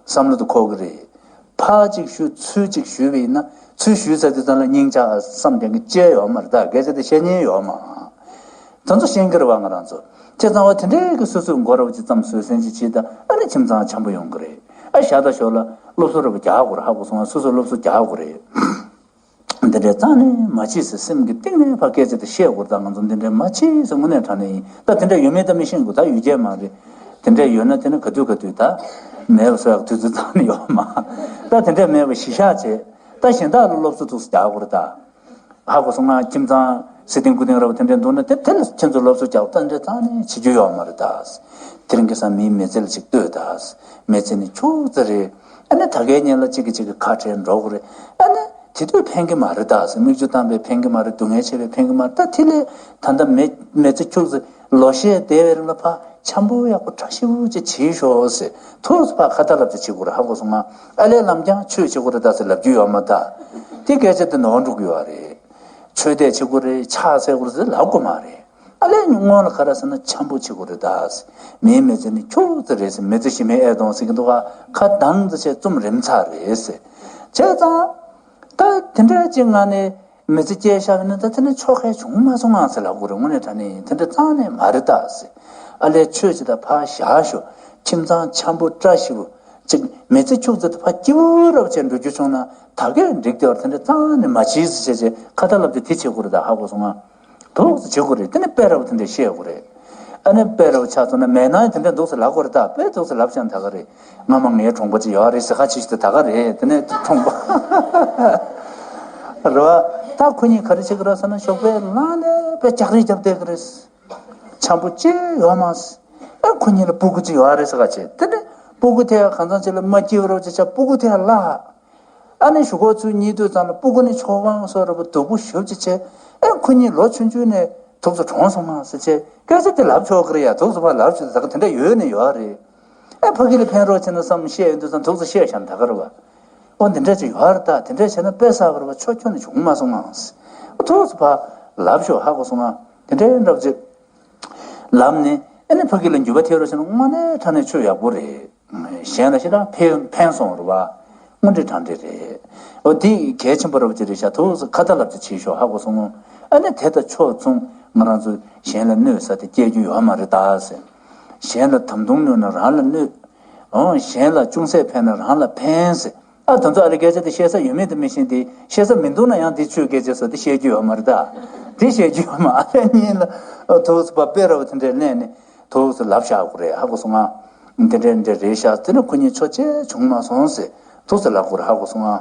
བསམ་བློ་དེ་འཁོར་གི་རེད། ཕར་གཅིག་ཞུ་ཚུར་གཅིག་ཞུས་པ་ཡིན་ན། ཚུར་ཞུས་ཚར་དུས་ཙང་ལ་སྙིང་རྗེ་བསམ་དེ་གི་བཅད་ཡོད་མ་རེད། ད་སྐད་ཆ་དེ་བཤད་ཉན་ཡོད་མ། དེ་ཚོ་ཤེས་ཀྱི་རེད་བ་ང་རང་ཚོ། བྱས་ཙང་བ་དེ་འདྲའི་གི་སོ་སོའི་འགོ་རབ་ཅིག་བརྩམས། བཟོད་བསྲན་ཅིག་བྱེད་ད། ཨ་ནི་ཁྱིམ་ཚང་འཆམ་པོ་ཡོང་གི་རེད། ཨ་ཞར་དང་ཞོར་ལ་སློབ་གསོ་རབ་རྒྱག་དགོས་རེད། ཧ་གོ་སོང་ང་། སོ་སོ་སློབ་གསོ་རྒྱག་དགོས་རེད། འདི་འདྲའི་རྩ་ནས་མ་བྱེད་ཟེར། སེམས་ཀྱི་གཏིང་ནས་ཕར་སྐད་ཆ་དེ་བཤད་དགོས་རེད། ད་ང་ཚོ་འདི་འདྲའི་མ་བྱེད་ཟེར་དངོས་གནས་དྲང་གནས་ཡིན། ད་དེ་འདྲ་ཡོད་མེད་ད་མི་ཤེས་གོ་ད་ཡོད་ཀྱི་མ་རེད། དེ་འདྲ་ཡོད་ན་དེ་ནི་ག་དུས་ག་དུས་ད་མེད་པ་བཟོ་ཡག་དུས་ཚོད་ཙམ་ནི་ཡོད་མ། ད་དེ་འདྲ་མེད་པ་གཞི་བཞག་བྱས། ད་གཞན་དག་ལ་སློབ་གསོ་ཐུགས་སུ་རྒྱག་དགོས་རེད་ད། ཧ་གོ་སོང་ང་། ཁྱིམ་ཚང་སྲིད་དོན་སྐུ་དོན་རབ་དེ་འདྲ་འདུག་ན། དེ་དེ་ལ་ཁྱེད་ཚོ་སློབ་གསོ་རྒྱག་ད་འདྲ་རྩ་ནས་བྱེད་རྒྱུ་ཡོད་མ་རེད་ད། དེ་རིང་ཁ་སང་མིའི་མི་ཚེ་ལ་ཅིག་ལྟོས་ད། མི་ཚེ་ནི་ཁྱུག་ཙམ་རེད། ཨ་ནི་ད་གའི་ཉིན་ལ་གཅིག་གིས་གཅིག་གི་ཁ་བྲལ་འགྲོ་གི་རེད། ཨ་ནི་དེ་དུས་ཕན་གི་མ་རེད་ད། མིག་ཆུ་བཏང་བས་ཕན་གི་མ་རེད། སྡུག་བསྔལ་ཆེ་བས་ཕན་གི་མ་རེད། ད་དེ་ལས་ད་ལྟ་མི་མི་ཚེ་ཁྱུག་ཙམ་ལོ་ཤས་བསྡད་པའི་རིང་ལ་ཕར་འཆམ་པོ་ཡག་པོ་བཀྲ་ཤིས་པོ་ཅིག་བྱེད་ཤོག་ཟེར། ཐུགས་སུ་ཕར་ཁ་ཏ་ལབ་ཅིག་བྱེད་དགོས་རེད། ཧ་གོ་སོང་ང་། ཨ་ལས་ལམ་རྐྱང་ཆོས་བྱེད་དགོས་རེད་ད་ཟེར་ལབ་རྒྱུ་ཡོད་མ་ད། དེ་སྐད་ཆ་དེ་ནོར་འགྲོ་གི་ཡོད་རེད། ཆོས་དད་བྱེད་དགོས་རེད། ཕྱག་འཚལ་དགོས་རེད་ཟེར་ལབ་དགོས་མ་རེད། ཨ་ལས་སྔོན་ལ་ག་རེ་ཟེར་ན། འཆམ་པོ་བྱེད་དགོས་རེད་ད་ཟེར། མིའི་མི་ཚེ་ནི་ཁྱུག་ཙམ་རེད་ཟེར། མི་ཚེ་ཞེ་མེད་ཨེ་གཏོང་ཟེར་གྱི་འདུག་ག་ཁ་གདངས་ཙམ་བྱས་རྩོམ་རིམ་ཚར་རེད་ཟེར། བྱས་ཙང་ད་དེ་འདྲ་ཅིག་ངང་ནས་མི་ཚེ་སྐྱེལ་བཞག་པ་ཡིན་ན། ད་དེ་ནི་ཆོ་ག་བྱུང་མ་སོང་ང་ཟེར་ལབ་དགོས་རེད། དངོས་གནས་དྲང་གནས་ཡིན། དེ་འདྲ་རྩ་ནས་མ་རེད་ད་ཟེར། ཨ་ལས་ཆོས་བྱེད་ད་ཕར་བཞག་ཤོག་ཁྱིམ་ཚང་འཆམ་པོ་བཀྲ་ཤིས་པོ་ཅིག་མི་ཚེ་ཁྱུག་ཙམ་དེ་ཕར་སྐྱིད་པོ་རབ་བྱས་འགྲོ་རྒྱུ་བྱུང་ན་ད་གས་འགྲིག་སྟེ། བར་དེ་འདྲ་རྩ་ནས་མ་བྱེད་ཟེར་བྱས་བྱས་ཁ་ཏ་ལབ་དེ་དེ་བྱེད་དགོས་རེད་ད། ཧ་གོ་སོང་ང་། འདུག་སེ་བྱེད་དགོས་རེད། དེ་ནས་དཔེ་རབ་དེ་འདྲ་བཤད་དགོས་རེད། ཨ་ནི་དཔེ་རབ་ཆགས་སོང་ན་མེད་ན་དེ་འདྲ་འདུག་སེ་ལབ་དགོས་རེད་ད། དཔེ་འདུག་སེ་ལབ་ཤག་ད་ག་རེད། སྔ་མ་ངའི་གྲོང་པ་ཅིག་ཡོད་རེད་ཟེར། ཁ་ཆེ་ཞིག་དེ་ད་ག་རེད། དེ་ནས་གྲོང་པ་རེད་བ། ད་ཁོ་གཉིས་ག་རེ་བྱེད་ཀྱི་རེད་ཟེར་ན། ཞོགས་པའི་ལངས་ནས་དཔེ་ལྕགས་རིས་རྒྱབ་བསྡད་ཀྱི་རེད། འཆམ་པོ་ཅི་ཡོད་མ་སོང་། ཨ་ཁོ་གཉིས་ལ་སྤུ་གུ་ཅིག་ཡོད་རེད་ཟེར། ཁ་ཆེ་དེ་ནས་སྤུ་གུ་དེ་གང་འཚམ་ཅིག་ལ་མ་སྐྱིད་པ་རོ་ཅིག་ཆགས། སྤུ་གུ་དེ་ལ། ཨ་ནི་གཞུག་གུ་ཚུར་གཉིད་དུས་ཙམ་ལ་སྤུ་གུ་ནི་ཆོག་གང་སོགས་རེད་པ། སྡུག་པོ་ཞེ་པོ་ཅིག་བྱས། ཨ་ཁོ་གཉིས་ལོ་ཆུང་ཆུང་ནས་ཐུགས་སུ་གྲོངས་སོང་མ་ཟེར་བྱས་སྐད་ཆ་དེ་ལབ་ཆོག་གི་རེད་ཡ། ཐུགས་སུ་ཕར་ལབ་ཆོག་ད་ག་དེ་འདྲ་ཡོད་ནི་ཡོད་རེད། ཨ་ཕ་གི་ལ་ཕན་རོགས་བྱས་ན་བསམ་བཤད་ཡོང་དུས་ཙམ་ཐུགས་སུ་བཤད་བཞག་ད་ག་རེད་པ། ཨོ་འདི་འདྲ་ཅིག་ཡོད་རེད་ད། དེ་འདྲ་བྱས་ན་དཔེ་བསགས་པ་རེད་པ། ཆོག་ཁྱོན་ནས་བྱུང་མ་སོང་ང་ཟེར། ཐུགས་སུ་ཕར་ལབ་ཤོག་ཧ་གོ་སོང་ང་། དེ་འདྲའི་འདྲ་པོ་ཅིག་ལབ་ནས། ཨ་ནི་ཕ་གི་ལ་འགྱུར་བ་ཐེབས་རོགས་བྱས་ན་དངོས་གནས་དྲང་གནས་ཆོས་ཡག་པོ་རེད། གཞན་ལ་ཞེ་དྲག་ཕན་ཕན་སོང་རེད་པ། དངོས་འབྲེལ་དྲང་འབྲེལ་རེད། འོ་དེ་གལ་ཆེན་པོ་རེད་པ། ཅི་རེད་ཤག་ཐུགས་སུ་ཁ་ཏ་ལབ་ཅིག་བྱེད་ཤོག་ཧ་གོ་སོང་ངོ་། ཨ་ནི་དེ་དང་ཕྱོགས་མཚུངས་ང་རང་ཚོ་གཞན་ལ་གནོད་ས་དེ་སྐྱེལ་རྒྱུ་ཡོད་མ་རེད་ད་ཟེར། གཞན་ལ་དམ་དུང་གནོད་ན་རང་ལ་གནོད། འོ་གཞན་ལ་ཅུང་ཟད་ཕན་ན་རང་ལ་ཕན་ཟེར། ཨ་དེ་ཚོ་ཨ་རི་སྐད་ཆ་དེ་བཤད་ས་ཡོད་མེད་དེ་མི་ཤེས་ཏེ། བཤད་ས་མི་འདུག་ན་ཡང་དེ་ཆོས་སྐད་ཆ་བཟོས་ཏེ་བཤད་རྒྱུ་ཡོད་མ་རེད་ད། དེ་བཤད་རྒྱུ་ཡོད་མ། ཨ་ལས་གཉིས་ལ་ཐུགས་སུ་ཕར་དཔེ་ར་བ་དེ་འདྲས་ལེན་ནས་ཐུགས་སུ་ལབ་བཞག་དགོས་རེད། ཧ་གོ་སོང་ང་། དེ་འདྲས་འདྲས་རེད་ཤག་དེ་ནི་ཁོ་གཉིས་ཆོག་ཅེས་བྱུང་མ་སོང་ཟེར་ཐུགས་སུ་ལབ་དགོས་རེད། ཧ་གོ་སོང་ང་།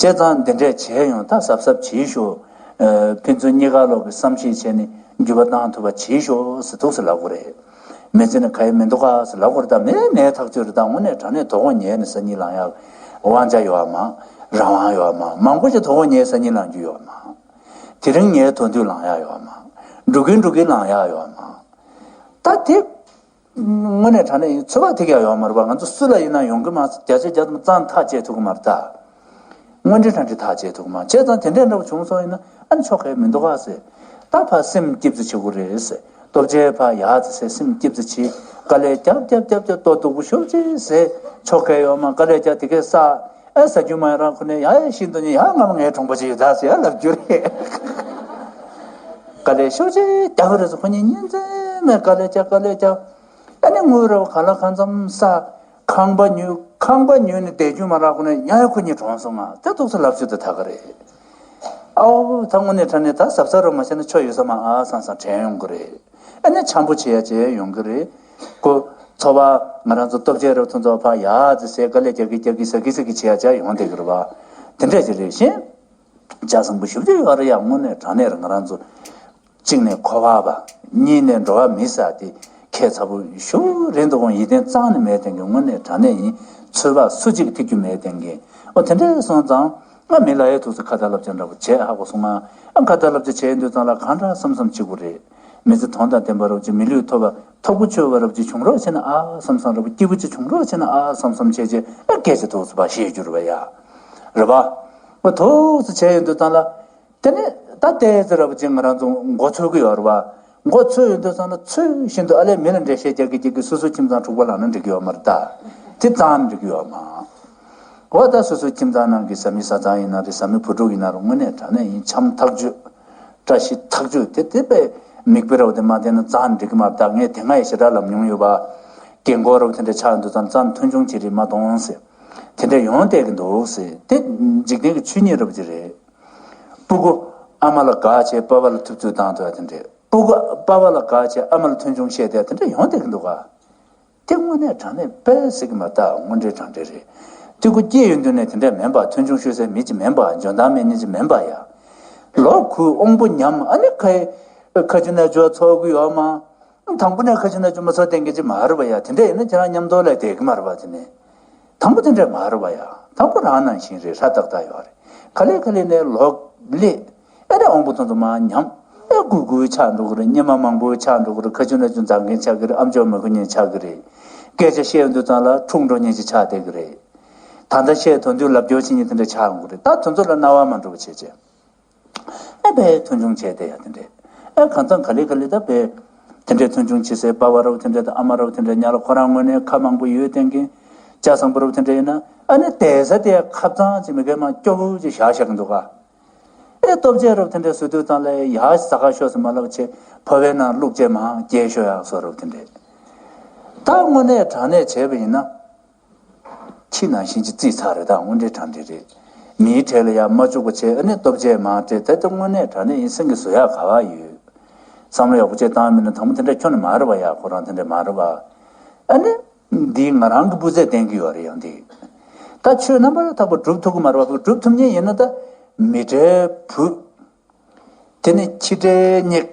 བྱས་ཙང་དེ་འདྲས་བྱས་ཡོང་ད་གཟབ་གཟབ་བྱེད་ཤོག་ཨ་ཕན་ཚུན་གཉིས་ཀ་ལོག་གི་བསམ་ཤེས་བྱས་ནས་འགྱུར་བ་བཏང་ཐུབ་པ་བྱེད་ཤོག་ཟེར་ཐུགས་སུ་ལབ་དགོས་རེད། མི་ཚེ་ནི་ག་ཡེ་མི་འདུག་ག་ཟེར་ལབ་དགོས་རེད་ད། མེད་མེད་ཐག་ཆོད་རེད་ད། དངོས་གནས་དྲང་གནས་དོ་དགོང་ཉལ་ནས་སང་ཉིན་ལངས་ཡག་དབང་ཆ་ཡོད་མ། རང་དབང་ཡོད་མ། མང་པོ་ཞིག་དོ་དགོང་ཉལ་སང་ཉིན་ལངས་རྒྱུ་ཡོད་མ། དེ་རིང་ཉལ་དོན་དུས་ལངས་ཡག་ཡོད་མ། འགྲོ་གིན་འགྲོ་གིན་ལངས་ཡག་ཡོད་མ། ད་དེ་དངོས་གནས་དྲང་གནས་ཡིན། ཚོད་དཔག་ཐེག་ཡག་ཡོད་མ་རེད་པ། ང་ཚོ་སུ་ལ་ཡིན་ན་ཡོང་གི་མ་རེད། བརྒྱ་ཆ་བརྒྱ་ཐམ་པ་རྩ་ནས་ཐག་བཅད་ཐུབ་ཀྱི་མ་རེད་ད། དངོས་འབྲེལ་དྲང་འབྲེལ་ཐག་བཅད་ཐུབ་མ། བྱས་ཙང་དེ་འདྲའི་འདྲ་པོ་བྱུང་སོང་ཡིན་ན། ཨ་ནི་ཆོག་གི་མི་འདུག་ག་ཟེར། ད་ཕར་སེམས་སྐྱིད་པོ་བྱེད་དགོས་རེད་ཟེར། ལྟོ་ཆས་ཕར་ཡག་ཙམ་ཟས། སེམས་སྐྱིད་པོ་བྱེད། དཀའ་ལས་རྒྱབ་རྒྱབ་རྒྱབ་རྒྱབ་ལྟོ་སྡུག་པོ་ཞེ་པོ་ཅིག་ཟས། ཆོ་ག་ཡོད་མ། དཀའ་ལས་རྒྱབ་དེ་གས་བསགས། ཨ་ཟ་རྒྱུ་མ་རག་ཁོ་ནས་ཡ་ཡ་ཤིན་ཏུ་ནི་ཡ་ང་མ་ངའི་གྲོང་པ་ཅིག་ཡོད་ད་ཟེར་ཡ་ལབ་རྒྱུ་རེད། དཀའ་ལས་ཤུགས་ཆེ་རྒྱག་གི་རེད་ཟེར། ཁོ་གཉིས་གཉིས་འཛིན་མེད་དཀའ་ལས་རྒྱག་དཀའ་ལས་རྒྱག་ཨ་ནི་དངུལ་རོགས་ག་ལ་གང་འཚམ་ས། ཁང་པ་ཉོས། ཁང་པ་ཉོས་ནས་བསྡད་རྒྱུ་མ་རག་ཁོ་ནས་ཡ་ཡ་ཁོ་གཉིས་གྲོངས་སོང་ང་། དེ་ཐུགས་སུ་ལབ་ཤུལ་དུ་ད་ག་རེད། ཨའོ་ད་དངོས་གནས་དྲང་གནས་ད་གཟབ་གཟབ་རོགས་མ་བྱས་ན་ཆོ་ཡོད་ས་མ་ཨ་བསམ་བསམ་དྲན་ཡོང་གི་རེད། ཨ་ནི་འཆམ་པོ་བྱེད་ཡ་བྱེད་ཡ་ཡོང་གི་རེད། ཀོ། འཚོ་བ་ང་རང་ཚོ་སྟོབས་ཆེ་རབ་ཐོན་ཚོ་ཕ་ཡ་ཙི་སའི་དཀའ་ལས་རྒྱག་གི་རྒྱག་གི་ཟ་གི་ཟ་གི་བྱེད་ཡ་བྱ་ཡོང་བསྡད་གི་རེད་བ། དེ་འདྲས་ཅིག་རེད་ཤེས། ལྕགས་ཟམ་པོ་ཞུ་རྒྱུ་ཡོད་རེད་ཡ། དངོས་གནས་དྲང་གནས་རེད། ང་རང་ཚོ་གཅིག་ནས་འཁོར་བ་བ། གཉིས་ནས་འགྲོ་བ་མི་ཟེར་དེ་ཁྱད་མཚར་པོ་ཞུ་རེད་འདུག་གོང་ཡིད་བརྟན་རྩ་ནས་མེད་དེང་གི། དངོས་གནས་དྲང་གནས་ཡིན། ཚོད་དཔག་སུ་གཅིག་ཐེག་རྒྱུ་མེད་དེང་གི། ཨོ་དེ་འདྲས་སོང་ཙང་ང་མི་ལ་ཡའི་ཐུགས་སུ་ཁ་ཏ་ལབ་ཅན་འདྲ་པོ་བྱས་ཧ་གོ་སོང་ང་། ཨ་ཁ་ཏ་ལབ་ཅན་བྱས་འདུག་ཙང་ལ་གང་འདྲ་བསམ་བསམ་བྱེད་དགོས་རེད། མི་ཚེ་དོན་དང་ལྡན་པ་རབ་ཅིག་མི་ལུས་ཐོབ་པ་ཐོབ་གོ་ཆོད་པ་རབ་ཅིག་བྱུང་རོགས་བྱས་ན་ཨ་བསམ་བསམ་རབ་སྐྱིད་པོ་ཅིག་བྱུང་རོགས་བྱས་ན་ཨ་བསམ་བསམ་བྱས་བྱས་ཨ་སྐད་ཆ་ཐུགས་སུ་བ་བཤད་རྒྱུ་རེད་བ་ཡ། རེད་བ། ཨོ་ཐུགས་སུ་བྱས་ཡོང་འདུག་ཙང་ལ། དེ་ནས་ད་ལྟའི་ཚེ་རབ་ཅིག་ང་རང་ཚོ་མགོ་ཚོས་ཀྱི་ཡོད་རེད་བ། མགོ་ཚོས་ཡོང་དུས་ཙམ་ལ་ཚོས་བཞིན་དུ་ཨ་ལས་མི་ལ་འགྲེལ་བཤད་རྒྱག་གི་རྒྱག་གི་སོ་སོའི་ཁྱིམ་ཚང་འཁྲུག་པ་ལངས་ན་འགྲིག་གི་ཡོད་མ་རེད་ད། དེ་ཙང་འགྲིག་གི་ཡོད་མ། འོ་ད་སོ་སོའི་ཁྱིམ་ཚང་ནང་གི་བཟའ་མི་བཟའ་ཚང་ཡིན་ན་རེད། བཟའ་མི་བུ་ཕྲུག་ཡིན་ན་རུང་དངོས་གནས་དྲང་གནས་ཡིན་འཆམ་ཐག་ཆོད། བཀྲ་ཤིས་ཐག་ཆོད་དེ་དེ་པས་མིག་དཔེ་རབ་དེ་མ་བསྟན་ན་ཙང་འགྲིག་གི་མ་རེད་ད། ངས་དེ་སྔ་ཡི་ཞེ་དྲག་ལབ་མྱོང་ཡོད་པ། རྒན་གོག་རབ་དེ་འདྲ་ཆགས་འདུག་ཙང་ཙང་མཐུན་ཆུང་བྱེད་རིགས་མ་གཏོང་ཟེར། དེ་འདྲ་ཡོང་བསྡད་ཀྱི་འདུག་ཟེར། དེ་འཇིག་རྟེན་གྱི་ཆོས་ཉིད་རབ་ཅིག་རེད། སྤུ་གུ་ཨ་མ་ལ་དགའ་བྱས་པ་ཕ་ལ་ཐུབ་ཚོད་བཏང་ཐུབ་ཡ་དེ་འདྲས། སྤུ་གུ་པ་ཕ་ལ་དགའ་བྱས་ཨ་མ་ལ་མཐུན་ཆུང་བཤད་བསྡད་དེ་འདྲས་ཡོང་བསྡད་ཀྱི་འདུག་ག། དེ་དངོས་གནས་དྲང་གནས་དཔེ་ཟེར་གྱི་མ་རེད། དངོས་འབྲེལ་དྲང་འབྲེལ་རེད། སྤུ་གུ་སྐྱེས་ཡོང་དུས་ནས་དེ་འདྲས་མིན་པ། མཐུན་ཆུང་ཤོད་སའི་མི་ཅིག་མིན་པ། འཇོན་ཐང་མེད་མཁན་ཅིག་མིན་པ་ཡ། ལོ་ཁུ་དབང་པོ་ཉམས་ཨ་ནི་ཁ་ཁ་ཆུ་ནས་ཇོ་ཚོགས་ཀྱི་ཡོད་མ། དང་པོ་ནས་ཁ་ཆུ་ནས་ཇོ་མ་ཚོགས་བསྡད་མཁན་ཅིག་མ་རེད་པ་ཡ། དེ་འདྲས་ཡིན་ན་ཁྱེད་རང་མཉམ་དུ་ལས་བསྡད་ཀྱི་མ་རེད་པ། དེ་ནས། དང་པོ་དེ་འདྲས་མ་རེད་པ་ཡ། དང་པོ་རང་ནང་བཞིན་རེད། ཧྲ་ཏག་ཏག་ཡོད་རེད། ག་ལེ་ག་ལེ་ནས་ལོག་ལེ། ཨེ་རེ་དབང་པོ་ཐོན་དུ་མ་ཉམས། ཨེ་གུ་གུ་ཆགས་འགྲོ་གི་རེད། སྙེ་མ་མང་པོ་ཆགས་འགྲོ་གི་རེད། ཁ་ཆུ་ན་ཆུ་འཛག་མཁན་ཆགས་ཀྱི་རེད། ཨམ་ཅོག་མ་ཁུ་མཁན་ཆགས་ཀྱི་རེད། སྐད་ཆ་བཤད་ཡོང་དུས་ཙང་ལ་འཁྲུག་འགྲོ་མཁན་ཅིག་ཆགས་བསྡད་ཀྱི་རེད། ད་ལྟ་བཤད་དོན་དུ་ལབ་སྐྱོར་བྱེད་མཁན་དེ་འདྲ་ཆགས་ཡོང་གི་རེད། ད་དེ་ཚོ་ལ་རྣ་བ་མ་འགྲོ་བ་བྱེད་བྱེད། ཨ་བས་མཐུན་ཆུང་བྱས་ཏེ་ཡ་དེ་འདྲས། ཨ་གང་ཚང་ག་ལེ་ག་ལེ་ད་བས། དེ་འདྲས་མཐུན་ཆུང་བྱེད་སའི་པ་ཕ་རོ་དེ་འདྲས་དང་ཨ་མ་རོ་དེ་འདྲས་ཉ་ལ་ཁོ་རང་ངོས་ནས་ཁ་མང་པོ་ཡོད་བསྟན་གིན། ལྕགས་བཟང་པོ་རོ་དེ་འདྲས་ཡིན་ན་ཨ་ནི་བསྡད་ས་དེ་ཁ་གཙང་ཅིག་མི་དགེ་མ་སྐྱོ་བོ་ཅིག་བཞག་བཞག་གི་འདུག་ག། ཨེ་སྟོབས་ཆེ་རོ་དེ་འདྲས་བཟོ་དུས་ཙང་ལས་ཡ་ཟ་ཁ་ཤོག་ཟེར་མ་ལབ་ཆེ་ཕོ་བའི་ནང་བླུགས་ཅེ་མ་སྐྱེལ་ཤོག་ཡག་བཟོ་རོ་དེ་འདྲས། ད་དངོས་གནས་དྲང་གནས་བྱས་པ་ཡིན་ན། ཁྱི་ནང་བཞིན་གྱི་རྩིས་ཚར་རེད། ད་དངོས་འབྲེལ་དྲང་འབྲེལ་རེད། མིའི་གྲལ་ལ་ཡང་མ་བཅུག་པ་བྱས། ཨ་ནི་སྟོབས་ཆེ་མང་སྤྲད་ད་ལྟ་དངོས་གནས་དྲང་གནས་ཡིན་སེམས་ཀྱི་བཟོ་ཡག་ག་བ་ཡོད། བསམ་བློ་ཡག་པོ་བྱས་བཏང་མིན་ན་དང་པོ་དེ་འདྲ་ཁྱོན་ནས་མ་རེད་བ་ཡ། ཁོ་རང་དེ་འདྲ་མ་རེད་བ། ཨ་ནི། འདིའི་ང་རང་གི་སྤུས་ཚད་ལྡན་གྱི་ཡོད་རེད་ཡང་འདི། ད་ཆོས་རྣམ་པར་དག་པ་སྒྲུབ་ཐུབ་ཀྱི་མ་རེད་བ། སྒྲུབ་ཐུབ་མཁན་ཡིན་ན་ད། མི་གྲལ་བུ། དེ་ནི་ཁྱི་གྲལ་སྙེག་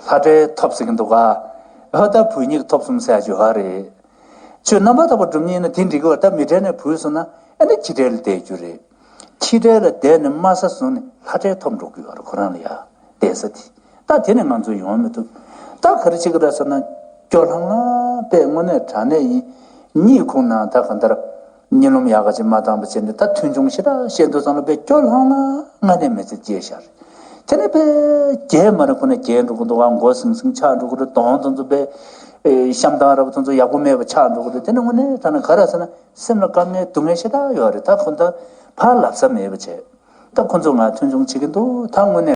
ལྷ་གྲལ་ཐོབ་ཟེར་གྱི་འདུག་ག། ཧོ་ད་བུ་སྙེག་ཐོབ་གསུམ་ཟེར་ཡ་ཅིག་ཡོད་རེད། ཆོས་རྣམ་པར་དག་པ་སྒྲུབ་མཁན་ཡིན་ན་དེ་འགྲིག་གི་བ། ད་མི་གྲལ་ནས་བུད་སོང་ན་ཨ་ནི་ཁྱི་གྲལ་ལ་བསྡད་རྒྱུ་རེད། ཁྱི་གྲལ་ལ་བསྡད་ནས་དམའ་ས་བཟུང་ནས་ལྷ་གྲལ་ཐོབ་འགྲོ་གི་ཡོད་རེད། ཁོ་རང་ལ་ཡ་བསྡད་ས་དེ། ད་དེ་ནས་ང་ཚོ་ཡོང་མི་ཐུབ། ད་ག་རེ་བྱེད་ཀྱི་རེད་ཟེར་ན། སྐྱོ་ལྷང་ལྷང་དཔེ་དངོས་གནས་དྲང་གནས་ཡིན། གཉིད་ཁུག་ན་ད་གང་ལྟར། གཉིད་ལམ་ཡག་ག་ཅིག་མ་བཏང་བ་བྱས་ནས་ད་མཐུན་ཆུང་ཞེ་དྲག་བཤད་འདུག་ཙང་ལ་དཔེ་སྐྱོ་ལྷང་ལྷང་ང་ནས་མི་ཚེ་སྐྱེལ་ཤར། དེ་ནས་དཔེ་རྒྱས་མ་རེད་ཁོ་ན་རྒྱས་འགྲོ་གི་འདུག་ཨ་མགོ་ཟིང་ཟིང་ཆགས་འགྲོ་གི་རེད། གདོང་དེ་ཚོ་དཔེ། ཨེ་བཤམས་སྟངས་རབ་དེ་ཚོ་ཡག་པོ་མེད་པ་ཆགས་འགྲོ་གི་རེད། དེ་ནས་དངོས་གནས་དྲང་གནས་ག་རེ་ཟེར་ན་སེམས་ལ་དཀའ་ངལ་སྡུག་བསྔལ་ཞེ་དྲག་ཡོད་རེད། ད་ཁོ་ད་ཕར་ལབ་ས་མེད་པ་བྱས། ད་ཁོ་ཚོ་ང་མཐུན་ཆུང་བྱེད་ཀྱི་འདུག་ད་དངོས་གནས།